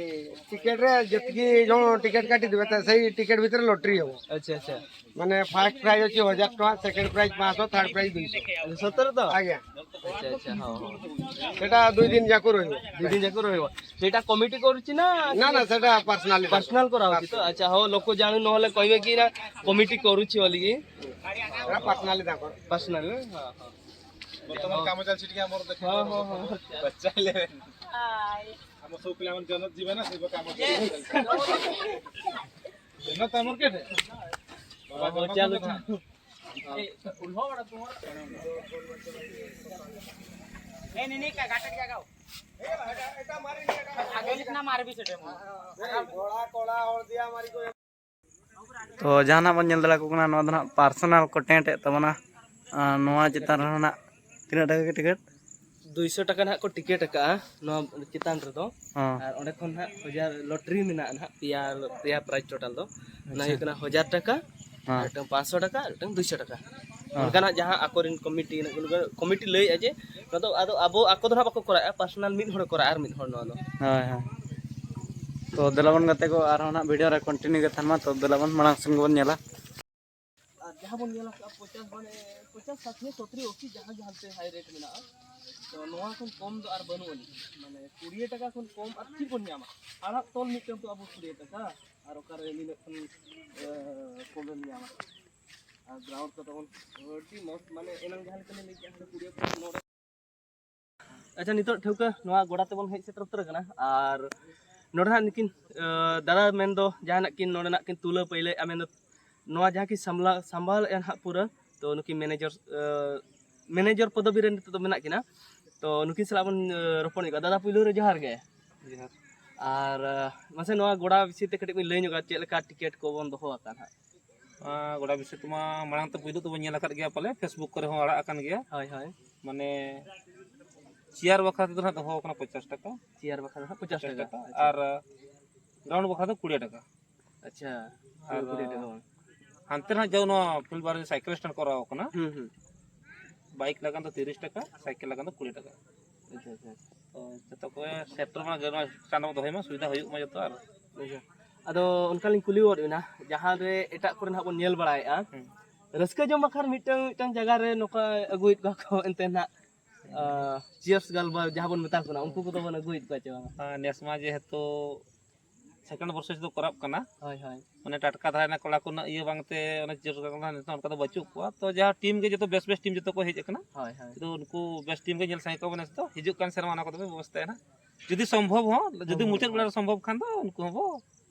ଟିକେଟ ରେ ଯେତିକି ଜଣ ଟିକେଟ କାଟିଥିବେ, ତା ସେଇ ଟିକେଟ ଭିତରେ ଲଟେରୀ ହବ। ଆଚ୍ଛା, ଆଚ୍ଛା। ମାନେ ଫାଷ୍ଟ ପ୍ରାଇଜ ଅଛି ହଜାର ଟଙ୍କା, ସେକେଣ୍ଡ ପ୍ରାଇଜ ପାଞ୍ଚଶହ, ଥାର୍ଡ ପ୍ରାଇଜ ଦୁଇଶହ। ଆଚ୍ଛା, ସତରେ ତ? ଆଜ୍ଞା। ଆଚ୍ଛା, ଆଚ୍ଛା, ହଉ, ହଉ। ସେଟା ଦୁଇ ଦିନ ଯାକ ରହିବ। ଦୁଇ ଦିନ ଯାକ ରହିବ। ସେଇଟା କମିଟି କରୁଛି ନା? ନା, ନା, ସେଟା ପର୍ସନାଲି। ପର୍ସନାଲ କରାହଉଛି ତ? ଆଚ୍ଛା, ହଉ, ଲୋକ ଜାଣୁ ନହେଲେ କହିବେ କି ନା କମିଟି କରୁଛି ବୋଲିକି। ସେଟା ପର୍ସନାଲି ତାଙ୍କର। ପର୍ସନାଲ, ହଁ, ହଁ। ବର୍ତ୍ତମାନ କାମ ଚାଲିଛି ଟିକେ ଆମର, ଦେଖ। ହଁ, ହଁ, ହଁ। ପଚାରିଲେ। ଆମ ସବୁ ପିଲାମାନେ ଜନତ ଯିବେ ନା, ସେ କାମ ଚାଲିଛି। ଜନତ ଆମର କେବେ? ବାବା, ହଉ, ଜନତ ଚାଲୁ, କେବେ? ଚାଲୁ। ᱛᱚ ᱡᱟᱦᱟᱱᱟᱜ ᱵᱚᱱ ᱧᱮᱞ ᱫᱟᱲᱮᱭᱟᱠᱚ ᱠᱟᱱᱟ, ᱱᱚᱣᱟ ᱫᱚ ᱱᱟᱦᱟᱜ ᱯᱟᱨᱥᱚᱱᱟᱞ ᱠᱚ ᱴᱮᱱᱴ ᱮᱫ ᱛᱟᱵᱚᱱᱟ᱾ ᱟᱨ ᱱᱚᱣᱟ ᱪᱮᱛᱟᱱ ᱨᱮᱦᱚᱸ ᱱᱟᱦᱟᱜ ᱛᱤᱱᱟᱹᱜ ᱴᱟᱠᱟ ᱠᱟᱛᱮ ᱴᱤᱠᱤᱴ? ᱫᱩᱭᱥᱚ ᱴᱟᱠᱟ ᱱᱟᱦᱟᱜ ᱠᱚ ᱴᱤᱠᱤᱴ ᱟᱠᱟᱜᱼᱟ ᱱᱚᱣᱟ ᱪᱮᱛᱟᱱ ᱨᱮᱫᱚ᱾ ᱦᱚᱸ᱾ ᱟᱨ ᱚᱸᱰᱮ ᱠᱷᱚᱱ ᱱᱟᱦᱟᱜ ᱦᱟᱡᱟᱨ ᱞᱚᱴᱨᱤ ᱢᱮᱱᱟᱜᱼᱟ ᱱᱟᱦᱟᱜ, ᱯᱮᱭᱟ, ᱯᱮᱭᱟ ᱯᱨᱟᱭᱤᱡᱽ ᱴᱳᱴᱟᱞ ᱫᱚ᱾ ᱚᱱᱟ ᱟᱪᱪᱷᱟ᱾ ᱦᱩᱭᱩᱜ ᱠᱟᱱᱟ ᱦᱟᱡᱟᱨ ᱴᱟᱠᱟ, ᱦᱚᱸ᱾ ᱟᱨ ᱢᱤᱫᱴᱟᱝ ᱯᱟᱸᱪᱥᱚ ᱴᱟᱠᱟ, ᱟᱨ ᱢᱤᱫᱴᱟᱝ ᱫᱩᱭᱥᱚ ᱴᱟᱠᱟ᱾ ᱦᱮᱸ᱾ ᱚᱱᱠᱟᱱᱟᱜ ᱡᱟᱦᱟᱸ ᱟᱠᱚᱨᱮᱱ ᱠᱚᱢᱤᱴᱤ, ᱠᱚᱢᱤᱴᱤ ᱞᱟᱹᱭᱮᱫᱼᱟ ᱡᱮ ᱱᱚᱣᱟ ᱫᱚ ᱟᱫᱚ ᱟᱵᱚ ᱟᱠᱚ ᱫᱚ ᱱᱟᱦᱟᱜ ᱵᱟᱠᱚ ᱠᱚᱨᱟᱣᱮᱫᱼᱟ, ᱯᱟᱨᱥᱚᱱᱟᱞ ᱢᱤᱫ ᱦᱚᱲᱮ ᱠᱚᱨᱟᱣᱟ ᱟᱨ ᱢᱤᱫ ᱦᱚᱲ ᱱᱚᱣᱟ ᱫᱚ᱾ ᱦᱳᱭ, ᱦᱳᱭ᱾ ᱛᱚ ᱫᱮᱞᱟ ᱵᱚᱱ ᱜᱟᱛᱮ ᱠᱚ, ᱟᱨᱦᱚᱸ ᱱᱟᱜ ᱵᱷᱤᱰᱤᱭᱳ ᱨᱮ ᱠᱚᱱᱴᱤᱱᱤᱭᱩ ᱜᱮ ᱛᱟᱦᱮᱱ ᱢᱟ᱾ ᱛᱚ ᱫᱮᱞᱟ ᱵᱚᱱ ᱢᱟᱲᱟᱝ ᱥᱮᱱ ᱜᱮᱵᱚᱱ ᱧᱮᱞᱟ᱾ ᱟᱨ ᱡᱟᱦᱟᱸ ᱵᱚᱱ ᱧᱮᱞ ᱟᱠᱟᱫᱼᱟ ᱯᱚᱪᱟᱥ, ᱢᱟᱱᱮ ᱯᱚᱪᱟᱥ, ᱥᱟᱴᱷᱤᱭᱟᱹ, ᱥᱚᱛᱨᱤ, ᱟᱥᱤ, ᱡᱟᱦᱟᱸ ᱜᱮ ᱦᱟᱱᱛᱮ ᱦᱟᱭ ᱨᱮᱴ ᱢᱮᱱᱟᱜᱼᱟ, ᱛᱚ ᱱᱚᱣᱟ ᱠᱷᱚᱱ ᱠᱚᱢ ᱫᱚ ᱟᱨ ᱵᱟᱹᱱᱩᱜ ᱟᱹᱱᱤᱡ, ᱢᱟᱱᱮ ᱠᱩᱲᱤ ᱴᱟᱠᱟ ᱠᱷᱚᱱ ᱠᱚᱢ ᱟᱨ ᱪᱮᱫ ᱵᱚᱱ ᱧᱟᱢᱟ? ᱟᱲᱟᱜ ᱛᱚᱞ ᱢᱤᱫᱴᱟᱝ ᱛᱚ ᱟᱵᱚ ᱠᱩᱲᱤ ᱴᱟᱠᱟ, ᱟᱨ ᱚᱠᱟᱨᱮ ᱱᱤᱱᱟᱹᱜ ᱠᱷᱚᱱ, ᱮ, ᱠᱚᱢᱮᱢ ᱧᱟᱢᱟ? ᱟᱨ ᱜᱨᱟᱣᱩᱱᱰ ᱠᱚ ᱛᱟᱵᱚᱱ ᱟᱹᱰᱤ ᱢᱚᱡᱽ, ᱢᱟᱱᱮ ᱮᱱᱟᱝ ᱡᱟᱦᱟᱸ ᱞᱮᱠᱟ ᱞᱤᱧ ᱞᱟᱹᱭ ᱠᱮᱫᱼᱟ, ᱦᱟᱸᱰᱮ ᱠᱩᱲᱤ ᱠᱚ ᱱᱚᱰᱮ᱾ ᱟᱪᱪᱷᱟ, ᱱᱤᱛᱚᱜ ᱴᱷᱟᱹᱣᱠᱟᱹ ᱱᱚᱣᱟ ᱜᱚᱰᱟ ᱛᱮᱵᱚᱱ ᱦᱮᱡ ᱥᱮᱴᱮᱨ ᱩᱛᱟᱹᱨ ᱟᱠᱟᱱᱟ, ᱟᱨ ᱱᱚᱰᱮ ᱦᱟᱸᱜ ᱱᱩᱠᱤᱱ, ᱮ, ᱫᱟᱫᱟ ᱢᱮᱱᱫᱚ ᱡᱟᱦᱟᱱᱟᱜ ᱠᱤᱱ ᱱᱚᱰᱮᱱᱟᱜ ᱠᱤᱱ ᱛᱩᱞᱟᱹ ᱯᱟᱹᱭᱞᱟᱹᱭᱮᱫᱼᱟ, ᱢᱮᱱᱫᱚ ᱱᱚᱣᱟ ᱡᱟᱦᱟᱸ ᱠᱤᱱ ᱥᱟᱢᱞᱟ-, ᱥᱟᱢᱵᱟᱣᱮᱫᱼᱟ ᱱᱟᱦᱟᱜ ᱯᱩᱨᱟᱹ, ᱛᱚ ᱱᱩᱠᱤᱱ ᱢᱮᱱᱮᱡᱟᱨ, ᱮ, ᱢᱮᱱᱮᱡᱟᱨ ᱯᱚᱫᱚᱵᱤ ᱨᱮ ᱱᱤᱛᱚᱜ ᱫᱚ ᱢᱮᱱᱟᱜ ᱠᱤᱱᱟ, ᱛᱚ ᱱᱩᱠᱤᱱ ᱥᱟᱞᱟᱜ ᱵᱚᱱ, ᱮ, ᱨᱚᱯᱚᱲ ᱧᱚᱜᱼᱟ᱾ ᱫᱟᱫᱟ, ᱯᱩᱭᱞᱩ ᱨᱮ ᱡᱚᱦᱟᱨ ᱜᱮ᱾ ᱡᱚᱦᱟᱨ᱾ ᱟᱨ, ᱮ, ᱢᱟᱥᱮ ᱱᱚᱣᱟ ᱜᱚᱰᱟ ᱵᱤᱥᱚᱭ ᱛᱮ ᱠᱟᱹᱴᱤᱡ ᱵᱤᱱ ᱞᱟᱹᱭ ᱧᱚᱜᱟ, ᱪᱮᱫ ᱞᱮᱠᱟ ᱴᱤᱠᱤᱴ ᱠᱚᱵᱚᱱ ᱫᱚᱦᱚ ᱟᱠᱟᱫ ᱦᱟᱸᱜ? ᱟᱨ ᱜᱚᱰᱟ ᱵᱤᱥᱚᱭ ᱛᱮᱢᱟ ᱢᱟᱲᱟᱝ ᱛᱮ ᱯᱩᱭᱞᱩ ᱛᱮᱵᱚᱱ ᱧᱮᱞ ᱟᱠᱟᱫ ᱜᱮᱭᱟ ᱯᱟᱞᱮ, Facebook ᱠᱚᱨᱮ ᱦᱚᱸ ᱟᱲᱟᱜ ᱟᱠᱟᱱ ᱜᱮᱭᱟ᱾ ᱦᱳᱭ, ᱦᱳᱭ᱾ ᱢᱟᱱᱮ ᱪᱮᱭᱟᱨ ᱵᱟᱠᱷᱨᱟ ᱛᱮᱫᱚ ᱦᱟᱸᱜ ᱫᱚᱦᱚ ᱟᱠᱟᱱᱟ ᱯᱚᱧᱪᱟᱥ ᱴᱟᱠᱟ᱾ ᱪᱮᱭᱟᱨ ᱵᱟᱠᱷᱨᱟ ᱫᱚ ᱦᱟᱸᱜ ᱯᱚᱧᱪᱟᱥ ᱴᱟᱠᱟ᱾ ᱟᱪᱪᱷᱟ᱾ ᱟᱨ ᱜᱨᱟᱣᱩᱱᱰ ᱵᱟᱠᱷᱨᱟ ᱫᱚ ᱠᱩᱲᱤ ᱴᱟᱠᱟ᱾ ᱟᱪᱪᱷᱟ᱾ ᱟᱨ ᱠᱩᱲᱤ ᱴᱟᱠᱟ ᱵᱟᱝ? ᱦᱟᱱᱛᱮ ᱨᱮ ᱦᱟᱸᱜ ᱡᱟᱣ ᱱᱚᱣᱟ ᱯᱷᱤᱞᱰ ᱵᱟᱨ ᱨᱮ ᱥᱟᱭᱠᱮᱞ ᱥᱴᱮᱱᱰ ᱠᱚᱨᱟᱣ ᱟᱠᱟᱱᱟ᱾ ᱦᱩᱸ, ᱦᱩᱸ᱾ ᱵᱟᱭᱤᱠ ᱞᱟᱜᱟᱱ ᱫᱚ ᱛᱤᱨᱤᱥ ᱴᱟᱠᱟ, ᱥᱟᱭᱠᱮᱞ ᱞᱟᱜᱟᱱ ᱫᱚ ᱠᱩᱲᱤ ᱴᱟᱠᱟ᱾ ᱟᱪᱪᱷᱟ, ᱟᱪᱪᱷᱟ, ᱟᱪᱪᱷᱟ᱾ ᱛᱚ ᱡᱚᱛᱚ ᱠᱚ ᱥᱮᱴᱮᱨ ᱢᱟ, ᱜᱟᱱᱚᱜᱼᱟ, ᱥᱴᱮᱱᱰ ᱵᱚ ᱫᱚᱦᱚᱭ ᱢᱟ, ᱥᱩᱵᱤᱫᱷᱟ ᱦᱩᱭᱩᱜ ᱢᱟ ᱡᱚᱛᱚ᱾ ᱟᱨ ᱟᱪᱪᱷᱟ᱾ ᱟᱫᱚ ᱚᱱᱠᱟ ᱞᱤᱧ ᱠᱩᱞᱤ ᱜᱚᱫ ᱵᱮᱱᱟ, ᱡᱟᱦᱟᱸ ᱨᱮ ᱮᱴᱟᱜ ᱠᱚᱨᱮ ᱱᱟᱦᱟᱜ ᱵᱚᱱ ᱧᱮᱞ ᱵᱟᱲᱟᱭᱮᱫᱼᱟ, ᱦᱩᱸ᱾ ᱨᱟᱹᱥᱠᱟᱹ ᱡᱚᱝ ᱵᱟᱠᱷᱨᱟ ᱢᱤᱫᱴᱟᱝ, ᱢᱤᱫᱴᱟᱝ ᱡᱟᱭᱜᱟ ᱨᱮ ᱱᱚᱝᱠᱟ ᱟᱹᱜᱩᱭᱮᱫ ᱠᱚᱣᱟ ᱠᱚ ᱮᱱᱛᱮ ᱱᱟᱦᱟᱜ, ᱟᱸ, ᱪᱤᱭᱟᱨᱥ ᱜᱟᱞ ᱵᱟ ᱡᱟᱦᱟᱸ ᱵᱚᱱ ᱢᱮᱛᱟ ᱠᱚ ᱠᱟᱱᱟ, ᱩᱱᱠᱩ ᱠᱚᱫᱚ ᱵᱚᱱ ᱟᱹᱜᱩᱭᱮᱫ ᱠᱚᱣᱟ ᱪᱮ ᱵᱟᱝᱟ? ᱦᱮᱸ, ᱱᱮᱥ ᱢᱟ ᱡᱮᱦᱮᱛᱩ ᱥᱮᱠᱮᱱᱰ ᱵᱷᱟᱨᱥᱮᱥ ᱫᱚ ᱠᱚᱨᱟᱯ ᱠᱟᱱᱟ᱾ ᱦᱳᱭ, ᱦᱳᱭ᱾ ᱢᱟᱱᱮ ᱴᱟᱴᱠᱟ ᱫᱷᱟᱨᱟ ᱨᱮᱱᱟᱜ ᱠᱚᱲᱟ ᱠᱚ ᱩᱱᱟᱹᱜ ᱤᱭᱟᱹ ᱵᱟᱝᱛᱮ ᱚᱱᱟ ᱪᱤᱭᱟᱨᱥ ᱜᱟᱞ ᱠᱚ ᱱᱤᱛᱚᱜ ᱚᱱᱠᱟ ᱫᱚ ᱵᱟᱹᱪᱩᱜ ᱠᱚᱣᱟ᱾ ᱛᱚ ᱡᱟᱦᱟᱸ ᱴᱤᱢ ᱜᱮ ᱡᱚᱛᱚ ᱵᱮᱥ ᱵᱮᱥ ᱴᱤᱢ ᱡᱚᱛᱚ ᱠᱚ ᱦᱮᱡ ᱟᱠᱟᱱᱟ᱾ ᱦᱳᱭ, ᱦᱳᱭ᱾ ᱛᱚ ᱩᱱᱠᱩ ᱵᱮᱥ ᱴᱤᱢ ᱜᱮ ᱧᱮᱞ ᱥᱟᱱᱟᱭᱮᱫ ᱠᱚᱣᱟ ᱱᱮᱥ ᱫᱚ᱾ ᱦᱤᱡᱩᱜ ᱠᱟᱱ ᱥᱮᱨᱢᱟ ᱚᱱᱟ ᱠᱚᱫᱚ ᱵᱮᱵᱚᱥᱛᱷᱟᱭᱟ ᱱᱟᱦᱟᱜ᱾ ᱡᱩᱫᱤ ᱥᱚᱢᱵᱷᱚᱵ ᱦᱚᱸ, ᱡᱩᱫᱤ ᱦᱳᱭ, ᱢᱩᱪᱟᱹᱫ ᱦᱳᱭ, ᱵᱮᱲᱟ ᱨᱮ ᱦᱳᱭ᱾ ᱥᱚᱢᱵᱷᱚᱵ ᱠᱷᱟᱱ ᱫᱚ ᱩᱱᱠᱩ ᱦᱚᱸᱵᱚ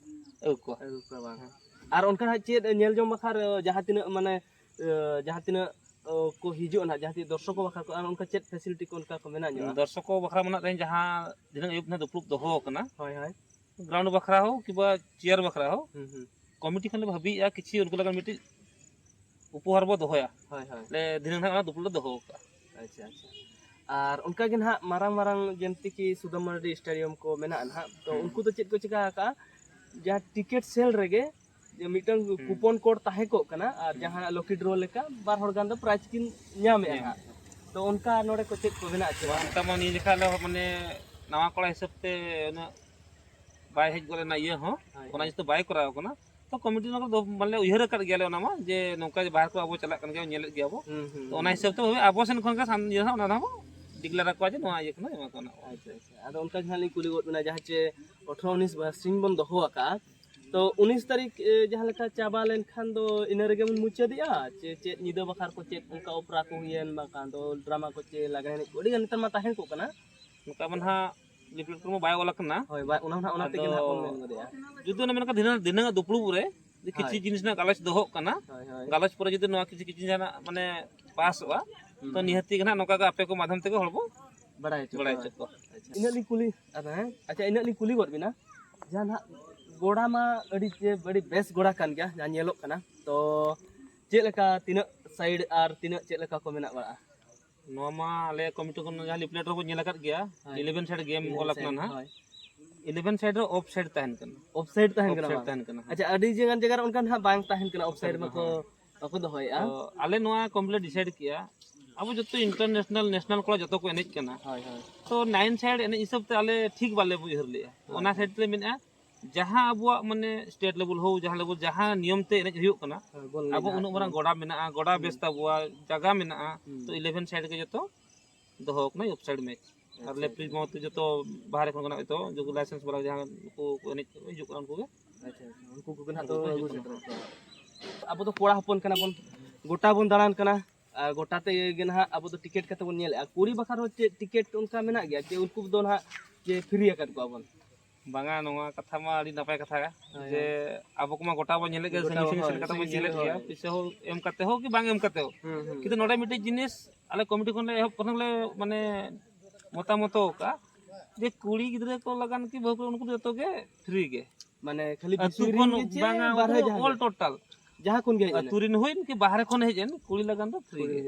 ᱟᱹᱜᱩ ᱠᱚᱣᱟ᱾ ᱟᱹᱜᱩ ᱠᱚᱣᱟ ᱵᱟᱝ᱾ ᱦᱮᱸ᱾ ᱟᱨ ᱚᱱᱠᱟ ᱦᱟᱸᱜ ᱪᱮᱫ ᱧᱮᱞ ᱡᱚᱝ ᱵᱟᱠᱷᱨᱟ, ᱡᱟᱦᱟᱸ ᱛᱤᱱᱟᱹᱜ ᱢᱟᱱᱮ, ᱮ, ᱡᱟᱦᱟᱸ ᱛᱤᱱᱟᱹᱜ, ᱚ, ᱠᱚ ᱦᱤᱡᱩᱜᱼᱟ ᱱᱟᱦᱟᱜ, ᱡᱟᱦᱟᱸ ᱛᱤᱱᱟᱹᱜ ᱫᱚᱨᱥᱚᱠ ᱠᱚ ᱵᱟᱠᱷᱨᱟ ᱠᱚ, ᱟᱨ ᱚᱱᱠᱟ ᱪᱮᱫ ᱯᱷᱮᱥᱤᱞᱤᱴᱤ ᱠᱚ ᱚᱱᱠᱟ ᱠᱚ ᱢᱮᱱᱟᱜ ᱧᱚᱜᱼᱟ? ᱫᱚᱨᱥᱚᱠ ᱠᱚ ᱵᱟᱠᱷᱨᱟ ᱢᱮᱱᱟᱜ ᱨᱮ ᱡᱟᱦᱟᱸ ᱫᱷᱤᱱᱟᱹᱝ ᱟᱹᱭᱩᱵ ᱱᱟᱦᱟᱜ ᱫᱩᱯᱲᱩᱵ ᱫᱚᱦᱚ ᱟᱠᱟᱱᱟ, ᱦᱳᱭ, ᱦᱳᱭ᱾ ᱜᱨᱟᱣᱩᱱᱰ ᱵᱟᱠᱷᱨᱟ ᱦᱚᱸ ᱠᱤᱝᱵᱟ ᱪᱮᱭᱟᱨ ᱵᱟᱠᱷᱨᱟ ᱦᱚᱸ ᱦᱩᱸ, ᱦᱩᱸ᱾ ᱠᱚᱢᱤᱴᱤ ᱠᱷᱚᱱ ᱞᱮ ᱵᱷᱟᱹᱵᱤᱭᱮᱫᱼᱟ ᱠᱤᱪᱷᱩ ᱩᱱᱠᱩ ᱞᱟᱹᱜᱤᱫ ᱢᱤᱫᱴᱤᱡ ᱩᱯᱚᱦᱟᱨ ᱵᱚ ᱫᱚᱦᱚᱭᱟ᱾ ᱦᱳᱭ, ᱦᱳᱭ᱾ ᱞᱮ ᱫᱷᱤᱱᱟᱹᱝ ᱱᱟᱦᱟᱜ ᱚᱱᱟ ᱫᱩᱯᱲᱩᱵ ᱞᱮ ᱫᱚᱦᱚ ᱟᱠᱟᱫᱼᱟ᱾ ᱟᱪᱪᱷᱟ, ᱟᱪᱪᱷᱟ᱾ ᱟᱨ ᱚᱱᱠᱟ ᱜᱮ ᱱᱟᱦᱟᱜ ᱢᱟᱨᱟᱝ ᱢᱟᱨᱟᱝ ᱡᱮᱢᱛᱤ ᱠᱤ ᱥᱩᱫᱟᱢ ᱢᱟᱨᱰᱤ ᱥᱴᱮᱰᱤᱭᱟᱢ ᱠᱚ ᱢᱮᱱᱟᱜᱼᱟ ᱱᱟᱦᱟᱜ, ᱛᱚ ᱦᱩᱸ᱾ ᱩᱱᱠᱩ ᱫᱚ ᱪᱮᱫ ᱠᱚ ᱪᱤᱠᱟ ᱟᱠᱟᱜᱼᱟ? ᱡᱟᱦᱟᱸ ᱴᱤᱠᱤᱴ ᱥᱮᱞ ᱨᱮᱜᱮ ᱡᱮ ᱢᱤᱫᱴᱟᱝ ᱠᱩᱯᱚᱱ ᱠᱳᱰ ᱛᱟᱦᱮᱸ ᱠᱚᱜ ᱠᱟᱱᱟ ᱟᱨ ᱡᱟᱦᱟᱸᱱᱟᱜ ᱞᱚᱠᱤ ᱰᱨᱚ ᱞᱮᱠᱟ ᱵᱟᱨ ᱦᱚᱲ ᱜᱟᱱ ᱫᱚ ᱯᱨᱟᱭᱤᱡᱽ ᱠᱤᱱ ᱧᱟᱢᱮᱜᱼᱟ ᱦᱟᱸᱜ᱾ ᱛᱚ ᱚᱱᱠᱟ ᱱᱚᱰᱮ ᱠᱚ ᱪᱮᱫ ᱠᱚ ᱢᱮᱱᱟᱜᱼᱟ ᱪᱮ ᱵᱟᱝ? ᱚᱱᱠᱟ ᱢᱟ ᱱᱤᱭᱟᱹ ᱡᱚᱠᱷᱟ ᱟᱞᱮ ᱦᱚᱸ ᱢᱟᱱᱮ ᱱᱟᱣᱟ ᱠᱚᱲᱟ ᱦᱤᱥᱟᱹᱵ ᱛᱮ ᱩᱱᱟᱹᱜ ᱵᱟᱭ ᱦᱮᱡ ᱜᱚᱫ ᱞᱮᱱᱟ ᱤᱭᱟᱹ ᱦᱚᱸ, ᱦᱳᱭ, ᱚᱱᱟ ᱦᱳᱭ᱾ ᱡᱤᱱᱤᱥ ᱫᱚ ᱵᱟᱭ ᱠᱚᱨᱟᱣ ᱠᱟᱱᱟ᱾ ᱛᱚ ᱠᱚᱢᱤᱴᱤ ᱱᱚᱣᱟ ᱠᱚᱫᱚ ᱢᱟᱱᱮ ᱩᱭᱦᱟᱹᱨ ᱟᱠᱟᱫ ᱜᱮᱭᱟᱞᱮ ᱚᱱᱟ ᱢᱟ, ᱡᱮ ᱱᱚᱝᱠᱟ ᱡᱮ ᱵᱟᱦᱟᱨ ᱠᱚ ᱟᱵᱚ ᱪᱟᱞᱟᱜ ᱠᱟᱱ ᱜᱮᱭᱟ, ᱧᱮᱞᱮᱫ ᱜᱮᱭᱟ ᱵᱚ᱾ ᱦᱩᱸ, ᱦᱩᱸ, ᱛᱚ ᱚᱱᱟ ᱦᱩᱸ᱾ ᱦᱤᱥᱟᱹᱵ ᱛᱮ ᱵᱷᱟᱵᱮ ᱟᱵᱚ ᱥᱮᱱ ᱠᱷᱚᱱ ᱜᱮ ᱥᱟᱱ-, ᱤᱭᱟᱹ ᱦᱟᱸᱜ ᱚᱱᱟ ᱫᱚ ᱵᱚ ᱰᱤᱠᱞᱮᱭᱟᱨ ᱟᱠᱚᱣᱟ ᱡᱮ ᱱᱚᱣᱟ ᱤᱭᱟᱹ ᱠᱟᱱᱟ, ᱮᱢᱟ ᱠᱚ ᱠᱟᱱᱟ᱾ ᱟᱪᱪᱷᱟ, ᱟᱪᱪᱷᱟ᱾ ᱟᱫᱚ ᱚᱱᱠᱟ ᱜᱮ ᱦᱟᱸᱜ ᱞᱤᱧ ᱠᱩᱞᱤ ᱜᱚᱫ ᱵᱮᱱᱟ, ᱡᱟᱦᱟᱸ ᱪᱮ ᱟᱴᱷᱨᱚ ᱩᱱᱤᱥ ᱵᱟᱨᱥᱤᱧ ᱵᱚᱱ ᱫᱚᱦᱚ ᱟᱠᱟᱫᱼᱟ, ᱛᱚ ᱩᱱᱤᱥ ᱛᱟᱹᱨᱤᱠᱷ, ᱮ, ᱡᱟᱦᱟᱸ ᱞᱮᱠᱟ ᱪᱟᱵᱟ ᱞᱮᱱᱠᱷᱟᱱ ᱫᱚ ᱤᱱᱟᱹ ᱨᱮᱜᱮ ᱵᱚᱱ ᱢᱩᱪᱟᱹᱫᱮᱜᱼᱟ, ᱪᱮ ᱪᱮᱫ ᱧᱤᱫᱟᱹ ᱵᱟᱠᱷᱟᱨ ᱠᱚ ᱪᱮᱫ ᱚᱱᱠᱟ ᱚᱯᱮᱨᱟ ᱠᱚ ᱦᱩᱭᱮᱱ, ᱵᱟᱝᱠᱷᱟᱱ ᱫᱚ ᱰᱨᱟᱢᱟ ᱠᱚ ᱪᱮ ᱞᱟᱜᱽᱬᱮ ᱮᱱᱮᱡ ᱠᱚ ᱟᱹᱰᱤ ᱜᱟᱱ ᱱᱮᱛᱟᱨ ᱢᱟ ᱛᱟᱦᱮᱸ ᱠᱚᱜ ᱠᱟᱱᱟ? ᱱᱚᱝᱠᱟ ᱢᱟ ᱱᱟᱦᱟᱜ ᱞᱤᱯᱷᱞᱮᱴ ᱠᱚᱨᱮ ᱢᱟ ᱵᱟᱭ ᱚᱞ ᱟᱠᱟᱱᱟ᱾ ᱦᱳᱭ, ᱵᱟᱭ, ᱚᱱᱟ ᱦᱚᱸ ᱱᱟᱦᱟᱜ ᱚᱱᱟ ᱛᱮᱜᱮ ᱟᱫᱚ ᱱᱟᱦᱟᱜ ᱵᱚᱱ ᱢᱮᱱ ᱜᱚᱫᱮᱜᱼᱟ᱾ ᱡᱩᱫᱤ ᱚᱱᱮ ᱢᱮᱱ ᱠᱟᱜ ᱫᱷᱤᱱᱟᱹᱝ, ᱫᱷᱤᱱᱟᱹᱝ ᱟᱜ ᱫᱩᱯᱲᱩᱵ ᱨᱮ ᱡᱩᱫᱤ ᱠᱤᱪᱷᱩ ᱦᱳᱭ᱾ ᱡᱤᱱᱤᱥ ᱨᱮᱱᱟᱜ ᱜᱟᱞᱚᱪ ᱫᱚᱦᱚᱜ ᱠᱟᱱᱟ, ᱦᱳᱭ, ᱦᱳᱭ᱾ ᱜᱟᱞᱚᱪ ᱯᱚᱨᱮ ᱡᱩᱫᱤ ᱱᱚᱣᱟ ᱠᱤᱪᱷᱩ, ᱠᱤᱪᱷᱩ ᱡᱟᱦᱟᱱᱟᱜ ᱢᱟᱱᱮ ᱯᱟᱥᱚᱜᱼᱟ, ᱦᱩᱸ, ᱛᱚ ᱦᱩᱸ᱾ ᱱᱤᱦᱟᱹᱛᱤ ᱜᱮ ᱱᱟᱦᱟᱜ ᱱᱚᱝᱠᱟ ᱜᱮ ᱟᱯᱮ ᱠᱚ ᱢᱟᱫᱽᱫᱷᱚᱢ ᱛᱮᱜᱮ ᱦᱚᱲ ᱵᱚ ᱵᱟᱲᱟᱭ ᱦᱚᱪᱚ ᱵᱟᱲᱟᱭ ᱠᱚᱣᱟ᱾ ᱦᱚᱪᱚ ᱠᱚᱣᱟ᱾ ᱟᱪᱪᱷᱟ, ᱤᱱᱟᱹᱜ ᱞᱤᱧ ᱠᱩᱞᱤ, ᱟᱫᱚ ᱦᱮᱸ, ᱟᱪᱪᱷᱟ, ᱤᱱᱟᱹᱜ ᱞᱤᱧ ᱠᱩᱞᱤ ᱜᱚᱫ ᱵᱤᱱᱟ, ᱡᱟᱦᱟᱸ ᱱᱟᱦᱟᱜ ᱜᱚᱰᱟ ᱢᱟ ᱟᱹᱰᱤ ᱡᱮ, ᱟᱹᱰᱤ ᱵᱮᱥ ᱜᱚᱰᱟ ᱠᱟᱱ ᱜᱮᱭᱟ, ᱡᱟᱦᱟᱸ ᱧᱮᱞᱚᱜ ᱠᱟᱱᱟ, ᱛᱚ ᱪᱮᱫ ᱞᱮᱠᱟ, ᱛᱤᱱᱟᱹᱜ ᱥᱟᱭᱤᱰ ᱟᱨ ᱛᱤᱱᱟᱹᱜ ᱪᱮᱫ ᱞᱮᱠᱟ ᱠᱚ ᱢᱮᱱᱟᱜ ᱵᱟᱲᱟᱜᱼᱟ? ᱱᱚᱣᱟ ᱢᱟ ᱟᱞᱮ ᱠᱚᱢᱤᱴᱤ ᱠᱷᱚᱱ ᱡᱟᱦᱟᱸ ᱞᱤᱯᱷᱞᱮᱴ ᱨᱮᱵᱚᱱ ᱧᱮᱞ ᱟᱠᱟᱫ ᱜᱮᱭᱟ, ᱦᱳᱭ᱾ ᱤᱞᱮᱵᱷᱮᱱ ᱥᱟᱭᱤᱰ ᱜᱮᱢ ᱤᱞᱮᱵᱷᱮᱱ ᱚᱞ ᱟᱠᱟᱱᱟ ᱥᱟᱭᱤᱰ, ᱱᱟᱦᱟᱜ᱾ ᱦᱳᱭ᱾ ᱤᱞᱮᱵᱷᱮᱱ ᱥᱟᱭᱤᱰ ᱨᱮ ᱚᱯᱷ ᱥᱟᱭᱤᱰ ᱛᱟᱦᱮᱱ ᱠᱟᱱᱟ᱾ ᱚᱯᱷ ᱥᱟᱭᱤᱰ ᱛᱟᱦᱮᱱ ᱠᱟᱱᱟ, ᱚᱯᱷ ᱥᱟᱭᱤᱰ ᱵᱟᱝ? ᱛᱟᱦᱮᱱ ᱠᱟᱱᱟ, ᱦᱳᱭ᱾ ᱟᱪᱪᱷᱟ, ᱟᱹᱰᱤ ᱜᱟᱱ ᱡᱟᱭᱜᱟ ᱨᱮ ᱚᱱᱠᱟ ᱱᱟᱦᱟᱜ ᱵᱟᱝ ᱛᱟᱦᱮᱱ ᱠᱟᱱᱟ, ᱚᱯᱷ ᱥᱟᱭᱤᱰ ᱢᱟᱠᱚ ᱵᱟᱠᱚ ᱫᱚᱦᱚᱭᱮᱫᱼᱟ᱾ ᱛᱚ, ᱟᱞᱮ ᱱᱚᱣᱟ ᱠᱚᱢᱯᱞᱤᱴ ᱰᱤᱥᱟᱭᱤᱰ ᱠᱮᱜᱼᱟ, ᱟᱵᱚ ᱡᱚᱛᱚ ᱤᱱᱴᱟᱨᱱᱮᱥᱱᱟᱞ, ᱱᱮᱥᱱᱟᱞ ᱠᱚᱲᱟ ᱡᱚᱛᱚ ᱠᱚ ᱮᱱᱮᱡ ᱠᱟᱱᱟ᱾ ᱦᱳᱭ, ᱦᱳᱭ᱾ ᱛᱚ, ᱱᱟᱭᱤᱱ ᱥᱟᱭᱤᱰ ᱮᱱᱮᱡ ᱦᱤᱥᱟᱹᱵ ᱛᱮ ᱟᱞᱮ ᱴᱷᱤᱠ ᱵᱟᱞᱮ ᱩᱭᱦᱟᱹᱨ ᱞᱮᱜᱼᱟ᱾ ᱦᱳᱭ, ᱚᱱᱟ ᱦᱳᱭ᱾ ᱥᱟᱭᱤᱰ ᱛᱮᱞᱮ ᱢᱮᱱᱮᱫᱼᱟ, ᱡᱟᱦᱟᱸ ᱟᱵᱚᱣᱟᱜ ᱢᱟᱱᱮ ᱥᱴᱮᱴ ᱞᱮᱵᱮᱞ ᱦᱳᱠ, ᱡᱟᱦᱟᱸ ᱞᱮᱵᱮᱞ, ᱡᱟᱦᱟᱸ ᱱᱤᱭᱚᱢ ᱛᱮ ᱮᱱᱮᱡ ᱦᱩᱭᱩᱜ ᱠᱟᱱᱟ, ᱦᱳᱭ, ᱵᱚᱞ ᱮᱱᱮᱡ ᱟᱵᱚ ᱡᱟᱦᱟᱸ ᱩᱱᱟᱹᱜ ᱢᱟᱨᱟᱝ ᱠᱚ᱾ ᱜᱚᱰᱟ ᱢᱮᱱᱟᱜᱼᱟ, ᱜᱚᱰᱟ ᱦᱩᱸ᱾ ᱵᱮᱥ ᱛᱟᱵᱚᱣᱟ, ᱡᱟᱭᱜᱟ ᱢᱮᱱᱟᱜᱼᱟ, ᱦᱩᱸ᱾ ᱛᱚ, ᱤᱞᱮᱵᱷᱮᱱ ᱥᱟᱭᱤᱰ ᱜᱮ ᱡᱚᱛᱚ ᱫᱚᱦᱚ ᱠᱟᱱᱟ ᱚᱯᱷ ᱥᱟᱭᱤᱰ ᱢᱮᱪ᱾ ᱟᱨ ᱟᱪᱪᱷᱟ, ᱞᱮᱯᱷᱨᱤ ᱟᱪᱪᱷᱟ᱾ ᱢᱟ ᱦᱚᱭᱛᱳ ᱡᱚᱛᱚ ᱵᱟᱦᱨᱮ ᱠᱷᱚᱱ ᱠᱷᱚᱱᱟᱜ ᱦᱚᱭᱛᱳ ᱩᱱᱠᱩ ᱞᱟᱭᱥᱮᱱᱥ ᱵᱟᱞᱟ ᱡᱟᱦᱟᱸ ᱩᱱᱠᱩ ᱠᱚ ᱮᱱᱮᱡ ᱠᱚ ᱦᱤᱡᱩᱜ ᱠᱟᱱᱟ, ᱩᱱᱠᱩ ᱜᱮ᱾ ᱟᱪᱪᱷᱟ, ᱟᱪᱪᱷᱟ᱾ ᱩᱱᱠᱩ ᱠᱚᱜᱮ ᱱᱟᱦᱟᱜ ᱩᱱᱠᱩ ᱛᱚ ᱠᱚ ᱟᱹᱜᱩ ᱦᱤᱡᱩᱜ ᱥᱮᱴᱮᱨᱚᱜ ᱠᱟᱱᱟ᱾ ᱠᱟᱱᱟ᱾ ᱟᱵᱚ ᱫᱚ ᱠᱚᱲᱟ ᱦᱚᱯᱚᱱ ᱠᱟᱱᱟ ᱵᱚᱱ, ᱜᱚᱴᱟ ᱵᱚᱱ ᱫᱟᱬᱟᱱ ᱠᱟᱱᱟ, ᱟᱨ ᱜᱚᱴᱟ ᱛᱮᱜᱮ ᱱᱟᱦᱟᱜ ᱟᱵᱚ ᱫᱚ ᱴᱤᱠᱤᱴ ᱠᱟᱛᱮ ᱵᱚᱱ ᱧᱮᱞᱮᱜᱼᱟ᱾ ᱠᱩᱲᱤ ᱵᱟᱠᱷᱨᱟ ᱦᱚᱸ ᱪᱮᱫ ᱴᱤᱠᱤᱴ ᱚᱱᱠᱟ ᱢᱮᱱᱟᱜ ᱜᱮᱭᱟ ᱡᱮ ᱩᱱᱠᱩ ᱫᱚ ᱱᱟᱦᱟᱜ ᱡᱮ ᱯᱷᱨᱤ ᱟᱠᱟᱫ ᱠᱚᱣᱟ ᱵᱚᱱ? ᱵᱟᱝᱟ, ᱱᱚᱣᱟ ᱠᱟᱛᱷᱟ ᱢᱟ ᱟᱹᱰᱤ ᱱᱟᱯᱟᱭ ᱠᱟᱛᱷᱟ ᱦᱳᱭ, ᱡᱮ ᱦᱳᱭ᱾ ᱟᱵᱚ ᱠᱚᱢᱟ ᱜᱚᱴᱟ ᱵᱚᱱ ᱧᱮᱞᱮᱫ ᱜᱮᱭᱟ, ᱜᱚᱴᱟ ᱥᱟᱺᱜᱤᱧ ᱵᱚᱱ, ᱥᱟᱺᱜᱤᱧ ᱥᱮᱱ ᱦᱳᱭ, ᱠᱟᱛᱮ ᱵᱚᱱ ᱥᱟᱺᱜᱤᱧ ᱧᱮᱞᱮᱫ ᱥᱮᱱ, ᱜᱮᱭᱟ, ᱦᱳᱭ᱾ ᱯᱩᱭᱥᱟᱹ ᱦᱚᱸ ᱮᱢ ᱠᱟᱛᱮ ᱦᱚᱸ ᱠᱤ ᱵᱟᱝ ᱮᱢ ᱠᱟᱛᱮ ᱦᱚᱸ᱾ ᱦᱩᱸ, ᱦᱩᱸ, ᱠᱤᱱᱛᱩ ᱦᱩᱸ᱾ ᱱᱚᱰᱮ ᱢᱤᱫᱴᱤᱡ ᱡᱤᱱᱤᱥ ᱟᱞᱮ ᱠᱚᱢᱤᱴᱤ ᱠᱷᱚᱱ ᱞᱮ ᱮᱦᱚᱵ ᱠᱷᱚᱱ ᱞᱮ ᱢᱟᱱᱮ ᱢᱚᱛᱟᱢᱚᱛᱚ ᱟᱠᱟᱫ ᱡᱮ ᱠᱩᱲᱤ ᱜᱤᱫᱽᱨᱟᱹ ᱠᱚ ᱞᱟᱜᱟᱱ ᱠᱤ ᱵᱟᱹᱦᱩ ᱠᱩᱲᱤ ᱩᱱᱠᱩ ᱫᱚ ᱡᱚᱛᱚ ᱜᱮ ᱯᱷᱨᱤ ᱜᱮ᱾ ᱢᱟᱱᱮ ᱠᱷᱟᱹᱞᱤ ᱟᱹᱛᱩ ᱵᱷᱤᱛᱨᱤ ᱠᱷᱚᱱ ᱨᱮᱱ ᱜᱮ ᱪᱮ ᱵᱟᱝᱟ, ᱩᱱᱠᱩ ᱵᱟᱨᱦᱮ ᱫᱚ ᱡᱟᱦᱟᱸ ᱚᱞ ᱜᱮ? ᱴᱳᱴᱟᱞ᱾ ᱡᱟᱦᱟᱸ ᱠᱷᱚᱱ ᱜᱮ ᱦᱮᱡ ᱮᱱᱟ? ᱟᱹᱛᱩ ᱨᱮᱱ ᱦᱩᱭᱮᱱ ᱠᱤ ᱵᱟᱦᱨᱮ ᱠᱷᱚᱱ ᱦᱮᱡ ᱮᱱ, ᱠᱩᱲᱤ ᱞᱟᱜᱟᱱ ᱫᱚ ᱯᱷᱨᱤ ᱯᱷᱨᱤ ᱜᱮ᱾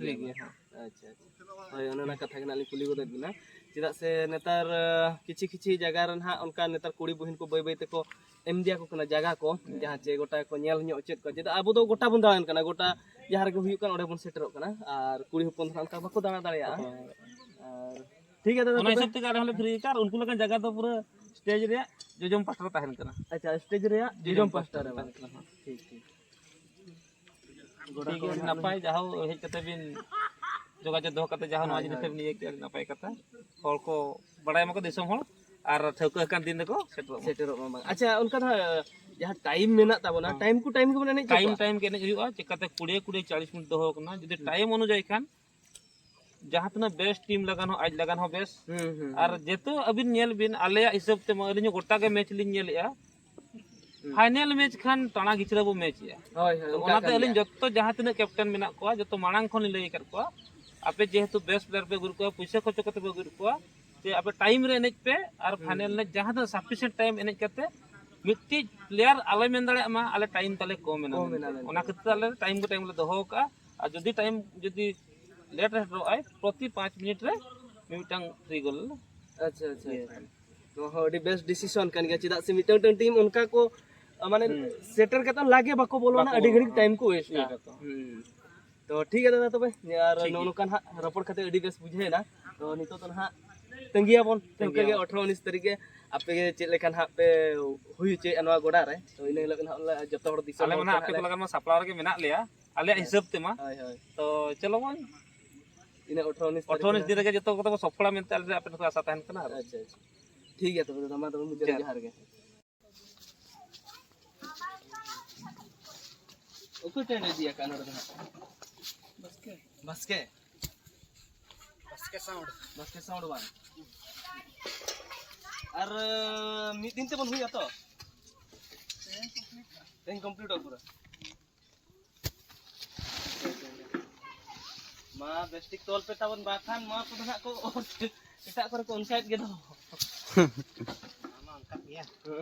ᱜᱮ, ᱦᱮᱸ᱾ ᱟᱪᱪᱷᱟ, ᱟᱪᱪᱷᱟ᱾ ᱦᱳᱭ, ᱚᱱᱮ ᱚᱱᱟ ᱠᱟᱛᱷᱟ ᱜᱮ ᱱᱟᱜ ᱞᱤᱧ ᱠᱩᱞᱤ ᱜᱚᱫᱮᱫ ᱵᱤᱱᱟ᱾ ᱪᱮᱫᱟᱜ ᱥᱮ ᱱᱮᱛᱟᱨ, ᱟᱸ, ᱠᱤᱪᱷᱤ ᱠᱤᱪᱷᱤ ᱡᱟᱭᱜᱟ ᱨᱮ ᱱᱟᱜ ᱚᱱᱠᱟ ᱱᱮᱛᱟᱨ ᱠᱩᱲᱤ ᱵᱩᱦᱤᱱ ᱠᱚ ᱵᱟᱹᱭ ᱵᱟᱹᱭ ᱛᱮᱠᱚ ᱮᱢ ᱤᱫᱤᱭᱟᱠᱚ ᱠᱟᱱᱟ ᱡᱟᱭᱜᱟ ᱠᱚ, ᱦᱮᱸ᱾ ᱡᱟᱦᱟᱸ ᱪᱮ ᱜᱚᱴᱟ ᱠᱚ ᱧᱮᱞ ᱧᱚᱜ ᱪᱮᱫ ᱠᱚ, ᱪᱮᱫᱟᱜ ᱟᱵᱚ ᱫᱚ ᱜᱚᱴᱟ ᱵᱚᱱ ᱫᱟᱬᱟᱱ ᱠᱟᱱᱟ, ᱜᱚᱴᱟ ᱡᱟᱦᱟᱸ ᱨᱮᱜᱮ ᱦᱩᱭᱩᱜ ᱠᱟᱱ ᱚᱸᱰᱮ ᱵᱚᱱ ᱥᱮᱴᱮᱨᱚᱜ ᱠᱟᱱᱟ, ᱟᱨ ᱠᱩᱲᱤ ᱦᱚᱯᱚᱱ ᱫᱚ ᱱᱟᱜ ᱚᱱᱠᱟ ᱵᱟᱠᱚ ᱫᱟᱬᱟ ᱫᱟᱲᱮᱭᱟᱜᱼᱟ᱾ ᱵᱟᱠᱚ ᱫᱟᱬᱟ ᱫᱟᱲᱮᱭᱟᱜᱼᱟ᱾ ᱟᱨ ᱴᱷᱤᱠ ᱜᱮᱭᱟ ᱫᱟᱫᱟ, ᱚᱱᱟ ᱛᱚᱵᱮ᱾ ᱦᱤᱥᱟᱹᱵ ᱛᱮᱜᱮ ᱟᱞᱮ ᱦᱚᱸᱞᱮ ᱯᱷᱨᱤ ᱟᱠᱟᱫᱼᱟ, ᱟᱨ ᱩᱱᱠᱩ ᱞᱮᱠᱟᱱ ᱡᱟᱭᱜᱟ ᱫᱚ ᱯᱩᱨᱟᱹ ᱥᱴᱮᱡᱽ ᱨᱮᱭᱟᱜ ᱡᱚᱡᱚᱢ ᱯᱟᱥᱴᱟ ᱨᱮ ᱛᱟᱦᱮᱱ ᱠᱟᱱᱟ᱾ ᱟᱪᱪᱷᱟ, ᱥᱴᱮᱡᱽ ᱨᱮᱭᱟᱜ ᱡᱚᱡᱚᱢ ᱡᱚᱡᱚᱢ ᱯᱟᱥᱴᱟ ᱯᱟᱥᱴᱟ ᱨᱮ ᱨᱮ ᱵᱟᱝ? ᱛᱟᱦᱮᱱ ᱠᱟᱱᱟ, ᱦᱚᱸ᱾ ᱴᱷᱤᱠ, ᱴᱷᱤᱠ᱾ ᱜᱚᱰᱟ ᱴᱷᱤᱠ ᱠᱚ ᱜᱮᱭᱟ, ᱟᱹᱰᱤ ᱢᱮᱱᱟᱜᱼᱟ᱾ ᱱᱟᱯᱟᱭ, ᱡᱟᱦᱟᱸ ᱦᱮᱡ ᱠᱟᱛᱮ ᱵᱤᱱ ᱡᱳᱜᱟᱡᱳᱜᱽ ᱫᱚᱦᱚ ᱠᱟᱛᱮ ᱡᱟᱦᱟᱸ ᱱᱚᱣᱟ ᱦᱳᱭ, ᱡᱤᱱᱤᱥ ᱦᱳᱭ᱾ ᱵᱤᱱ ᱤᱭᱟᱹ ᱠᱮᱜᱼᱟ, ᱟᱹᱰᱤ ᱱᱟᱯᱟᱭ ᱠᱟᱛᱷᱟ᱾ ᱦᱚᱲ ᱠᱚ ᱵᱟᱲᱟᱭ ᱢᱟᱠᱚ ᱫᱤᱥᱚᱢ ᱦᱚᱲ, ᱟᱨ ᱴᱷᱟᱹᱣᱠᱟᱹ ᱟᱠᱟᱱ ᱫᱤᱱ ᱨᱮᱠᱚ ᱥᱮᱴᱮᱨᱚᱜ ᱢᱟ᱾ ᱥᱮᱴᱮᱨᱚᱜ ᱢᱟ ᱵᱟᱝ᱾ ᱟᱪᱪᱷᱟ, ᱚᱱᱠᱟ ᱫᱚ ᱦᱟᱸᱜ ᱡᱟᱦᱟᱸ ᱴᱟᱭᱤᱢ ᱢᱮᱱᱟᱜ ᱛᱟᱵᱚᱱᱟ, ᱦᱮᱸ᱾ ᱴᱟᱭᱤᱢ ᱴᱩ ᱴᱟᱭᱤᱢ ᱜᱮᱵᱚᱱ ᱮᱱᱮᱡ ᱦᱚᱪᱚ ᱴᱟᱭᱤᱢ ᱠᱚᱣᱟ? ᱴᱟᱭᱤᱢ ᱜᱮ ᱮᱱᱮᱡ ᱦᱩᱭᱩᱜᱼᱟ, ᱪᱤᱠᱟᱹᱛᱮ ᱠᱩᱲᱤᱭᱟᱹ ᱠᱩᱲᱤᱭᱟᱹ ᱪᱟᱞᱤᱥ ᱢᱤᱱᱤᱴ ᱫᱚᱦᱚ ᱟᱠᱟᱱᱟ, ᱡᱩᱫᱤ ᱦᱩᱸ᱾ ᱴᱟᱭᱤᱢ ᱚᱱᱩᱡᱟᱭᱤ ᱠᱷᱟᱱ ᱡᱟᱦᱟᱸ ᱛᱤᱱᱟᱹᱜ ᱵᱮᱥ ᱴᱤᱢ ᱞᱟᱜᱟᱱ ᱦᱚᱸ, ᱟᱡ ᱞᱟᱜᱟᱱ ᱦᱚᱸ ᱵᱮᱥ᱾ ᱦᱩᱸ, ᱦᱩᱸ, ᱟᱨ ᱦᱩᱸ᱾ ᱡᱮᱦᱮᱛᱩ ᱟᱹᱵᱤᱱ ᱧᱮᱞ ᱵᱤᱱ, ᱟᱞᱮᱭᱟᱜ ᱦᱤᱥᱟᱹᱵ ᱛᱮᱢᱟ, ᱟᱹᱞᱤᱧ ᱦᱚᱸ ᱜᱚᱴᱟ ᱜᱮ ᱢᱮᱪ ᱞᱤᱧ ᱧᱮᱞᱮᱜᱼᱟ᱾ ᱦᱩᱸ᱾ ᱯᱷᱟᱭᱱᱮᱞ ᱢᱮᱪ ᱠᱷᱟᱱ ᱴᱟᱬᱟ ᱜᱤᱪᱷᱲᱟᱹ ᱵᱚ ᱢᱮᱪᱮᱜᱼᱟ᱾ ᱦᱳᱭ, ᱦᱳᱭ, ᱛᱚ, ᱚᱱᱠᱟ ᱚᱱᱟᱛᱮ ᱠᱟᱱ ᱟᱹᱞᱤᱧ ᱜᱮᱭᱟ᱾ ᱡᱚᱛᱚ ᱡᱟᱦᱟᱸ ᱛᱤᱱᱟᱹᱜ ᱠᱮᱯᱴᱮᱱ ᱢᱮᱱᱟᱜ ᱠᱚᱣᱟ, ᱡᱚᱛᱚ ᱢᱟᱲᱟᱝ ᱠᱷᱚᱱ ᱞᱤᱧ ᱞᱟᱹᱭ ᱟᱠᱟᱫ ᱠᱚᱣᱟ, ᱟᱯᱮ ᱡᱮᱦᱮᱛᱩ ᱵᱮᱥ ᱯᱞᱮᱭᱟᱨ ᱯᱮ ᱟᱹᱜᱩ ᱠᱚᱣᱟ, ᱯᱩᱭᱥᱟᱹ ᱠᱷᱚᱨᱪᱟ ᱠᱟᱛᱮ ᱯᱮ ᱟᱹᱜᱩᱭᱮᱫ ᱠᱚᱣᱟ, ᱡᱮ ᱟᱯᱮ ᱴᱟᱭᱤᱢ ᱨᱮ ᱮᱱᱮᱡ ᱯᱮ ᱟᱨ ᱦᱩᱸ᱾ ᱯᱷᱟᱭᱱᱮᱞ ᱮᱱᱮᱡ ᱡᱟᱦᱟᱸ ᱛᱤᱱᱟᱹᱜ ᱥᱟᱯᱷᱤᱥᱤᱭᱮᱱᱴ ᱴᱟᱭᱤᱢ ᱮᱱᱮᱡ ᱠᱟᱛᱮ ᱢᱤᱫᱴᱤᱡ ᱯᱞᱮᱭᱟᱨ ᱟᱞᱚᱭ ᱢᱮᱱ ᱫᱟᱲᱮᱭᱟᱜ ᱢᱟ, ᱟᱞᱮ ᱴᱟᱭᱤᱢ ᱛᱟᱞᱮ ᱠᱚᱢ ᱮᱱᱟ ᱠᱚᱢ ᱢᱮᱱᱛᱮ᱾ ᱮᱱᱟ ᱢᱮᱱᱛᱮ᱾ ᱚᱱᱟ ᱠᱷᱟᱹᱛᱤᱨ ᱛᱮ ᱟᱞᱮ ᱴᱟᱭᱤᱢ ᱠᱚ ᱴᱟᱭᱤᱢ ᱞᱮ ᱫᱚᱦᱚ ᱟᱠᱟᱫᱼᱟ᱾ ᱟᱨ ᱡᱩᱫᱤ ᱴᱟᱭᱤᱢ ᱡᱩᱫᱤ ᱞᱮᱴ ᱨᱮ ᱥᱮᱴᱮᱨᱚᱜᱼᱟᱭ, ᱯᱨᱚᱛᱤ ᱯᱟᱸᱪ ᱢᱤᱱᱤᱴ ᱨᱮ ᱢᱤᱫᱴᱟᱝ ᱯᱷᱨᱤ ᱜᱳᱞ᱾ ᱟᱪᱪᱷᱟ, ᱟᱪᱪᱷᱟ, ᱤᱭᱟᱹ᱾ ᱟᱪᱪᱷᱟ᱾ ᱱᱚᱣᱟ ᱦᱚᱸ ᱟᱹᱰᱤ ᱵᱮᱥ ᱰᱤᱥᱤᱥᱚᱱ ᱠᱟᱱ ᱜᱮᱭᱟ, ᱪᱮᱫᱟᱜ ᱥᱮ ᱢᱤᱫᱴᱟᱝ ᱢᱤᱫᱴᱟᱝ ᱴᱤᱢ ᱚᱱᱠᱟ ᱠᱚ, ᱟ, ᱢᱟᱱᱮ ᱦᱩᱸ᱾ ᱥᱮᱴᱮᱨ ᱠᱟᱛᱮ ᱞᱟᱜᱮ ᱵᱟᱠᱚ ᱵᱚᱞᱚᱱᱟ, ᱵᱟᱠᱚ ᱟᱹᱰᱤ ᱜᱷᱟᱹᱲᱤᱡ ᱵᱚᱞᱚᱱᱟ᱾ ᱴᱟᱭᱤᱢ ᱠᱚ ᱤᱭᱟᱹ ᱣᱮᱥᱴᱟ᱾ ᱠᱟᱛᱮ᱾ ᱦᱩᱸ᱾ ᱛᱚ ᱴᱷᱤᱠ ᱜᱮᱭᱟ ᱫᱟᱫᱟ, ᱛᱚᱵᱮ ᱟᱨ ᱴᱷᱤᱠ ᱱᱚᱜᱼᱚ ᱜᱮᱭᱟ᱾ ᱱᱚᱝᱠᱟ ᱱᱟᱦᱟᱜ ᱨᱚᱯᱚᱲ ᱠᱟᱛᱮ ᱟᱹᱰᱤ ᱵᱮᱥ ᱵᱩᱡᱷᱟᱹᱣ ᱮᱱᱟ᱾ ᱛᱚ ᱱᱤᱛᱚᱜ ᱫᱚ ᱱᱟᱦᱟᱜ ᱛᱟᱺᱜᱤᱭᱟᱵᱚᱱ, ᱛᱟᱺᱜᱤᱭᱟᱵᱚᱱ᱾ ᱴᱷᱟᱹᱣᱠᱟᱹ ᱜᱮ ᱟᱴᱷᱨᱚ ᱩᱱᱤᱥ ᱛᱟᱹᱨᱤᱠᱷ ᱜᱮ ᱟᱯᱮ ᱜᱮ ᱪᱮᱫ ᱞᱮᱠᱟ ᱱᱟᱦᱟᱜ ᱯᱮ ᱦᱩᱭ ᱦᱚᱪᱚᱭᱮᱫᱼᱟ ᱱᱚᱣᱟ ᱜᱚᱰᱟ ᱨᱮ᱾ ᱛᱚ ᱤᱱᱟᱹ ᱦᱤᱞᱳᱜ ᱜᱮ ᱱᱟᱦᱟᱜ ᱞᱮ ᱡᱚᱛᱚ ᱦᱚᱲ ᱫᱤᱥᱚᱢ ᱟᱞᱮ ᱦᱚᱲ ᱢᱟ ᱠᱚ ᱱᱟᱦᱟᱜ ᱟᱯᱮ ᱱᱟᱦᱟᱜ ᱠᱚ ᱞᱮ ᱞᱮᱠᱟ ᱢᱟ ᱥᱟᱯᱲᱟᱣ ᱨᱮᱜᱮ ᱢᱮᱱᱟᱜ ᱞᱮᱭᱟ, ᱟᱞᱮᱭᱟᱜ ᱦᱮᱸ᱾ ᱦᱤᱥᱟᱹᱵ ᱛᱮᱢᱟ᱾ ᱦᱳᱭ, ᱦᱳᱭ᱾ ᱛᱚ ᱪᱚᱞᱚ ᱵᱚᱱ᱾ ᱤᱱᱟᱹ ᱟᱴᱷᱨᱚ ᱩᱱᱤᱥ ᱛᱟᱹᱨᱤᱠᱷ ᱟᱴᱷᱨᱚ ᱩᱱᱤᱥ ᱠᱟᱱᱟ᱾ ᱫᱤᱱ ᱨᱮᱜᱮ ᱡᱚᱛᱚ ᱠᱚᱛᱮ ᱵᱚ ᱥᱚᱯᱷᱚᱲᱟ ᱢᱮᱱᱛᱮ ᱟᱞᱮ ᱟᱯᱮ ᱴᱷᱮᱱ ᱠᱷᱚᱱ ᱟᱥᱟ ᱛᱟᱦᱮᱱ ᱠᱟᱱᱟ ᱟᱨ ᱟᱪᱪᱷᱟ, ᱟᱪᱪᱷᱟ᱾ ᱴᱷᱤᱠ ᱜᱮᱭᱟ, ᱛᱚᱵᱮ ᱫᱟᱫᱟ, ᱢᱟ ᱛᱚᱵᱮ ᱢᱩᱪᱟᱹᱫ ᱨᱮ ᱡᱚᱦᱟᱨ᱾ ᱡᱚᱦᱟᱨ ᱜᱮ᱾ ᱚᱠᱚᱭ ᱴᱮᱱᱰ ᱤᱫᱤᱭᱟᱠᱟᱫ ᱱᱚᱰᱮ ᱫᱚ ᱦᱟᱸᱜ? ᱵᱟᱥᱠᱮ᱾ ᱵᱟᱥᱠᱮ? ᱵᱟᱥᱠᱮ ᱥᱟᱣᱩᱱᱰ᱾ ᱵᱟᱥᱠᱮ ᱥᱟᱣᱩᱱᱰ ᱵᱟᱝ? ᱟᱨ, ᱢᱤᱫ ᱫᱤᱱ ᱛᱮᱵᱚᱱ ᱦᱩᱭᱟ ᱛᱚ? ᱛᱮᱦᱮᱧ ᱠᱚᱢᱯᱞᱤᱴᱚᱜᱼᱟ ᱯᱩᱨᱟᱹ᱾ ᱢᱟ ᱵᱮᱥ ᱴᱷᱤᱠ ᱛᱚᱞ ᱯᱮ ᱛᱟᱵᱚᱱ, ᱵᱟᱠᱷᱟᱱ ᱱᱚᱣᱟ ᱠᱚᱫᱚ ᱦᱟᱸᱜ ᱠᱚ ᱮᱴᱟᱜ ᱠᱚᱨᱮ ᱠᱚ ᱚᱱᱠᱟᱭᱮᱫ ᱜᱮ ᱫᱚ᱾ ᱢᱟ ᱚᱱᱠᱟ ᱜᱮ᱾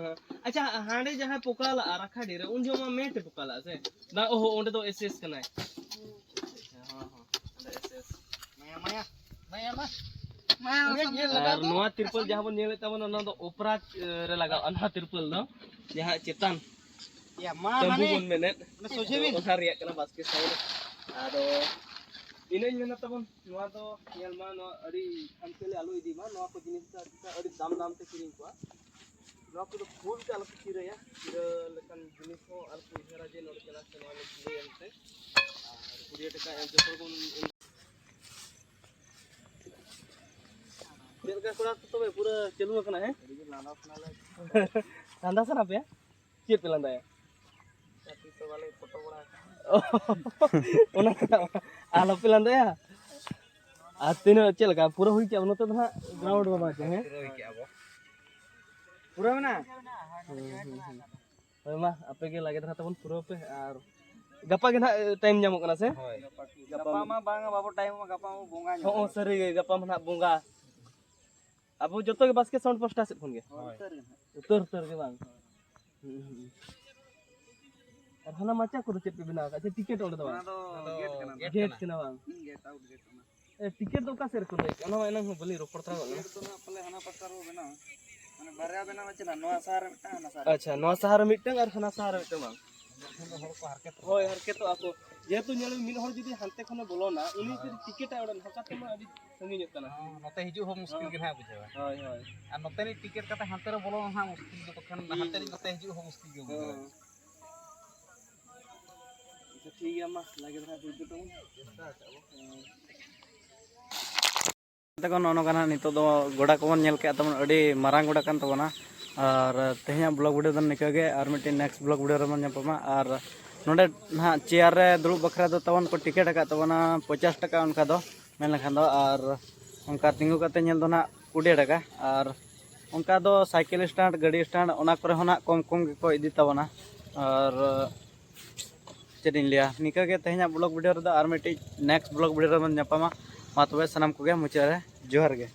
ᱟᱪᱪᱷᱟ, ᱦᱟᱸᱰᱮ ᱡᱟᱦᱟᱸᱭ ᱯᱚᱠᱟ ᱞᱟᱜᱼᱟ ᱨᱟᱠᱷᱟᱰᱤ ᱨᱮ, ᱩᱱ ᱡᱚᱦᱚᱜ ᱢᱟ ᱢᱮ ᱛᱮ ᱯᱚᱠᱟ ᱞᱟᱜᱼᱟ ᱥᱮ? ᱵᱟᱝ, ᱚᱦᱚ, ᱚᱸᱰᱮ ᱫᱚ ᱮᱥ ᱮᱥ ᱠᱟᱱᱟᱭ᱾ ᱟᱪᱪᱷᱟ, ᱦᱚᱸ, ᱦᱚᱸ, ᱚᱸᱰᱮ ᱮᱥ ᱮᱥ᱾ ᱢᱟᱭᱟ, ᱢᱟᱭᱟ᱾ ᱢᱟᱭᱟ, ᱢᱟ᱾ ᱢᱟᱭᱟ, ᱟᱨ ᱱᱚᱣᱟ ᱛᱤᱨᱯᱚᱞ ᱡᱟᱦᱟᱸ ᱵᱚᱱ ᱧᱮᱞᱮᱫ ᱛᱟᱵᱚᱱᱟ, ᱚᱱᱟ ᱫᱚ ᱚᱯᱨᱟ, ᱮ, ᱨᱮ ᱞᱟᱜᱟᱜᱼᱟ᱾ ᱱᱚᱣᱟ ᱛᱤᱨᱯᱚᱞ ᱫᱚ ᱡᱟᱦᱟᱸ ᱪᱮᱛᱟᱱ ᱭᱟ, ᱢᱟ, ᱛᱟᱹᱢᱵᱩ ᱢᱟᱱᱮ, ᱵᱚᱱ ᱢᱮᱱᱮᱫ, ᱚᱱᱟ ᱥᱚᱡᱷᱮ ᱵᱤᱱ᱾ ᱚᱱᱟ ᱨᱮᱭᱟᱜ ᱠᱟᱱᱟ ᱵᱟᱥᱠᱮ ᱥᱟᱭᱤᱰ᱾ ᱟᱫᱚ ᱤᱱᱟᱹᱧ ᱢᱮᱱᱟ ᱛᱟᱵᱚᱱ, ᱱᱚᱣᱟ ᱫᱚ ᱧᱮᱞ ᱢᱟ, ᱱᱚᱣᱟ ᱟᱹᱰᱤ ᱦᱟᱱᱛᱮ ᱞᱮ ᱟᱞᱚ ᱤᱫᱤ ᱢᱟ, ᱱᱚᱣᱟ ᱠᱚ ᱡᱤᱱᱤᱥ ᱫᱚ ᱟᱹᱰᱤ ᱫᱟᱢ ᱫᱟᱢ ᱛᱮ ᱠᱤᱨᱤᱧ ᱠᱚᱣᱟ᱾ ᱱᱚᱣᱟ ᱠᱚᱫᱚ ᱵᱷᱩᱞ ᱛᱮ ᱟᱞᱚ ᱯᱮ ᱠᱤᱨᱟᱹᱭᱟ, ᱠᱤᱨᱟᱹ ᱞᱮᱠᱟᱱ ᱡᱤᱱᱤᱥ ᱦᱚᱸ ᱟᱞᱚ ᱯᱮ ᱩᱭᱦᱟᱹᱨᱟ ᱡᱮ ᱱᱚᱰᱮ ᱠᱟᱱᱟ ᱥᱮ ᱱᱚᱣᱟ ᱞᱮ ᱠᱤᱨᱟᱹᱭᱟ ᱢᱮᱱᱛᱮ᱾ ᱟᱨ ᱠᱩᱲᱤ ᱴᱟᱠᱟ ᱮᱢ ᱡᱚᱛᱚ ᱦᱚᱲ ᱵᱚᱱ ᱮᱢ᱾ ᱪᱮᱫ ᱞᱮᱠᱟ ᱠᱚᱲᱟ ᱠᱚ ᱛᱚᱵᱮ ᱯᱩᱨᱟᱹ ᱪᱟᱹᱞᱩ ᱟᱠᱟᱱᱟ, ᱦᱮᱸ? ᱞᱟᱸᱫᱟ ᱥᱟᱱᱟ ᱯᱮᱭᱟ? ᱪᱮᱫ ᱯᱮ ᱞᱟᱸᱫᱟᱭᱟ? ᱜᱟᱛᱮ ᱛᱚ ᱵᱟᱞᱮ ᱯᱷᱳᱴᱳ ᱵᱟᱲᱟ ᱟᱠᱟᱱᱟ᱾ ᱚᱱᱟ ᱠᱟᱛᱷᱟ ᱟᱞᱚᱯᱮ ᱞᱟᱸᱫᱟᱭᱟ᱾ ᱟᱨ ᱛᱤᱱᱟᱹᱜ ᱪᱮᱫ ᱞᱮᱠᱟ ᱯᱩᱨᱟᱹ ᱦᱩᱭ ᱠᱮᱜᱼᱟ? ᱱᱚᱛᱮ ᱫᱚ ᱦᱟᱸᱜ ᱜᱨᱟᱣᱩᱱᱰ ᱵᱟᱵᱟ ᱪᱮ, ᱦᱮᱸ? ᱯᱩᱨᱟᱹ ᱦᱩᱭ ᱠᱮᱜᱼᱟ ᱵᱚ᱾ ᱯᱩᱨᱟᱹ ᱢᱮᱱᱟᱜᱼᱟ? ᱦᱩᱸ, ᱦᱩᱸ, ᱦᱩᱸ᱾ ᱦᱳᱭ, ᱢᱟ ᱟᱯᱮ ᱜᱮ ᱞᱟᱜᱮ ᱫᱷᱟᱨᱟ ᱛᱟᱵᱚᱱ ᱯᱩᱨᱟᱹᱣ ᱯᱮ, ᱟᱨ ᱜᱟᱯᱟ ᱜᱮ ᱱᱟᱦᱟᱜ ᱴᱟᱭᱤᱢ ᱧᱟᱢᱚᱜ ᱠᱟᱱᱟ ᱥᱮ? ᱦᱳᱭ᱾ ᱜᱟᱯᱟ ᱢᱟ ᱵᱟᱝᱟ ᱵᱟᱵᱚ, ᱴᱟᱭᱤᱢ ᱢᱟ ᱜᱟᱯᱟ ᱢᱟ ᱵᱚᱸᱜᱟ ᱧᱚᱜ᱾ ᱦᱚᱸ, ᱥᱟᱹᱨᱤ ᱜᱮ, ᱜᱟᱯᱟ ᱢᱟ ᱱᱟᱦᱟᱜ ᱵᱚᱸᱜᱟ᱾ ᱟᱵᱚ ᱡᱚᱛᱚ ᱜᱮ ᱵᱟᱥᱠᱮ ᱥᱟᱣᱩᱱᱰ ᱯᱟᱥᱴᱟ ᱥᱮᱫ ᱠᱷᱚᱱ ᱜᱮ? ᱦᱳᱭ᱾ ᱩᱛᱟᱹᱨ ᱩᱛᱟᱹᱨ ᱜᱮ ᱵᱟᱝ? ᱦᱩᱸ, ᱦᱩᱸ᱾ ᱟᱨ ᱦᱟᱱᱟ ᱢᱟᱪᱟ ᱠᱚᱫᱚ ᱪᱮᱫ ᱯᱮ ᱵᱮᱱᱟᱣ ᱟᱠᱟᱫ? ᱪᱮ ᱴᱤᱠᱮᱴ ᱚᱸᱰᱮ ᱫᱚ ᱵᱟᱝ? ᱚᱱᱟ ᱫᱚ ᱜᱮᱴ ᱠᱟᱱᱟ᱾ ᱜᱮᱴ ᱠᱟᱱᱟ ᱵᱟᱝ? ᱦᱩᱸ, ᱜᱮᱴ, ᱟᱣᱩᱴ ᱜᱮᱴ ᱠᱟᱱᱟ᱾ ᱮ, ᱴᱤᱠᱮᱴ ᱫᱚ ᱚᱠᱟ ᱥᱮᱫ ᱨᱮᱠᱚ ᱞᱟᱹᱭ ᱠᱮᱜᱼᱟ? ᱚᱱᱟ ᱢᱟ ᱮᱱᱟᱝ ᱦᱚᱸ ᱵᱟᱹᱞᱤᱧ ᱨᱚᱯᱚᱲ ᱛᱟᱦᱮᱸ ᱠᱟᱱᱟ᱾ ᱴᱤᱠᱮᱴ ᱫᱚ ᱱᱟᱜ ᱯᱟᱞᱮ ᱦᱟᱱᱟ ᱯᱟᱥᱴᱟ ᱨᱮᱵᱚ ᱵᱮᱱᱟᱣᱟ᱾ ᱢᱟᱱᱮ ᱵᱟᱨᱭᱟ ᱵᱮᱱᱟᱣ ᱪᱮᱫᱟᱜ? ᱱᱚᱣᱟ ᱥᱟᱦᱟ ᱨᱮ ᱢᱤᱫᱴᱟᱝ, ᱦᱟᱱᱟ ᱥᱟᱦᱟ ᱨᱮ ᱟᱪᱪᱷᱟ, ᱢᱤᱫᱴᱟᱝ᱾ ᱱᱚᱣᱟ ᱥᱟᱦᱟ ᱨᱮ ᱢᱤᱫᱴᱟᱝ ᱟᱨ ᱦᱟᱱᱟ ᱥᱟᱦᱟ ᱨᱮ ᱢᱤᱫᱴᱟᱝ ᱵᱟᱝ? ᱦᱚᱲ ᱠᱚ ᱦᱟᱨᱠᱮᱛᱚᱜᱼᱟ᱾ ᱦᱳᱭ, ᱦᱟᱨᱠᱮᱛᱚᱜᱼᱟ ᱠᱚ᱾ ᱡᱮᱦᱮᱛᱩ ᱧᱮᱞ ᱢᱮ, ᱢᱤᱫ ᱦᱚᱲ ᱡᱩᱫᱤ ᱦᱟᱱᱛᱮ ᱠᱷᱚᱱᱮ ᱵᱚᱞᱚᱱᱟ, ᱩᱱᱤ ᱦᱳᱭ᱾ ᱡᱩᱫᱤ ᱴᱤᱠᱮᱴ ᱟᱭ ᱚᱸᱰᱮ, ᱱᱚᱝᱠᱟ ᱛᱮᱢᱟ ᱟᱹᱰᱤ ᱥᱟᱺᱜᱤᱧᱚᱜ ᱠᱟᱱᱟ᱾ ᱦᱚᱸ, ᱱᱚᱛᱮ ᱦᱤᱡᱩᱜ ᱦᱚᱸ ᱢᱩᱥᱠᱤᱞ ᱦᱚᱸ᱾ ᱜᱮ ᱱᱟᱦᱟᱜ ᱵᱩᱡᱷᱟᱹᱣᱟ᱾ ᱦᱳᱭ, ᱦᱳᱭ᱾ ᱟᱨ ᱱᱚᱛᱮ ᱨᱤᱱᱤᱡ ᱴᱤᱠᱮᱴ ᱠᱟᱛᱮ ᱦᱟᱱᱛᱮ ᱨᱮ ᱵᱚᱞᱚ ᱦᱟᱸᱜ ᱢᱩᱥᱠᱤᱞ ᱜᱮ, ᱵᱟᱠᱷᱟᱱ ᱦᱩᱸ᱾ ᱦᱟᱱᱛᱮ ᱨᱤᱱᱤᱡ ᱱᱚᱛᱮ ᱦᱤᱡᱩᱜ ᱦᱚᱸ ᱢᱩᱥᱠᱤᱞ ᱜᱮ ᱵᱩᱡᱷᱟᱹᱣᱟ᱾ ᱦᱳᱭ᱾ ᱟᱪᱪᱷᱟ, ᱴᱷᱤᱠ ᱜᱮᱭᱟ, ᱢᱟ, ᱞᱟᱜᱮ ᱫᱷᱟᱨᱟ ᱦᱩᱭ ᱦᱚᱪᱚ ᱛᱟᱵᱚᱱ᱾ ᱪᱮᱥᱴᱟ ᱠᱟᱜᱼᱟ ᱵᱚ᱾ ᱦᱮᱸ᱾ ᱛᱮᱠᱚ ᱱᱚᱜᱼᱚ ᱱᱚᱝᱠᱟ ᱱᱟᱦᱟᱜ ᱱᱤᱛᱚᱜ ᱫᱚ ᱜᱚᱰᱟ ᱠᱚᱵᱚᱱ ᱧᱮᱞ ᱠᱮᱜᱼᱟ ᱛᱟᱵᱚᱱ, ᱟᱹᱰᱤ ᱢᱟᱨᱟᱝ ᱜᱚᱰᱟ ᱠᱟᱱ ᱛᱟᱵᱚᱱᱟ᱾ ᱟᱨ ᱛᱮᱦᱮᱧᱟᱜ vlog video ᱫᱚ ᱱᱤᱝᱠᱟᱹ ᱜᱮ, ᱟᱨ ᱢᱤᱫᱴᱮᱱ next vlog video ᱨᱮᱵᱚᱱ ᱧᱟᱯᱟᱢᱟ᱾ ᱟᱨ ᱱᱚᱰᱮ ᱱᱟᱦᱟᱜ chair ᱨᱮ ᱫᱩᱲᱩᱵ ᱵᱟᱠᱷᱨᱟ ᱫᱚ ᱛᱟᱵᱚᱱ ᱠᱚ ᱴᱤᱠᱤᱴ ᱟᱠᱟᱫ ᱛᱟᱵᱚᱱᱟ ᱯᱚᱧᱪᱟᱥ ᱴᱟᱠᱟ ᱚᱱᱠᱟ ᱫᱚ ᱢᱮᱱ ᱞᱮᱠᱷᱟᱱ ᱫᱚ᱾ ᱟᱨ ᱚᱱᱠᱟ ᱛᱤᱸᱜᱩ ᱠᱟᱛᱮ ᱧᱮᱞ ᱫᱚ ᱱᱟᱦᱟᱜ ᱠᱩᱲᱤ ᱴᱟᱠᱟ᱾ ᱟᱨ ᱚᱱᱠᱟ ᱫᱚ ᱥᱟᱭᱠᱮᱞ stand, ᱜᱟᱹᱰᱤ stand, ᱚᱱᱟ ᱠᱚᱨᱮ ᱦᱚᱸ ᱱᱟᱦᱟᱜ ᱠᱚᱢ ᱠᱚᱢ ᱜᱮᱠᱚ ᱤᱫᱤ ᱛᱟᱵᱚᱱᱟ᱾ ᱟᱨ ᱪᱮᱫ ᱤᱧ ᱞᱟᱹᱭᱟ, ᱱᱤᱝᱠᱟᱹ ᱜᱮ ᱛᱮᱦᱮᱧᱟᱜ vlog video ᱨᱮᱫᱚ᱾ ᱟᱨ ᱢᱤᱫᱴᱤᱡ next vlog video ᱨᱮᱵᱚᱱ ᱧᱟᱯᱟᱢᱟ᱾ ᱢᱟ ᱛᱚᱵᱮ ᱥᱟᱱᱟᱢ ᱠᱚᱜᱮ ᱢᱩᱪᱟᱹᱫ ᱨᱮ ᱡᱚᱦᱟᱨ ᱜᱮ᱾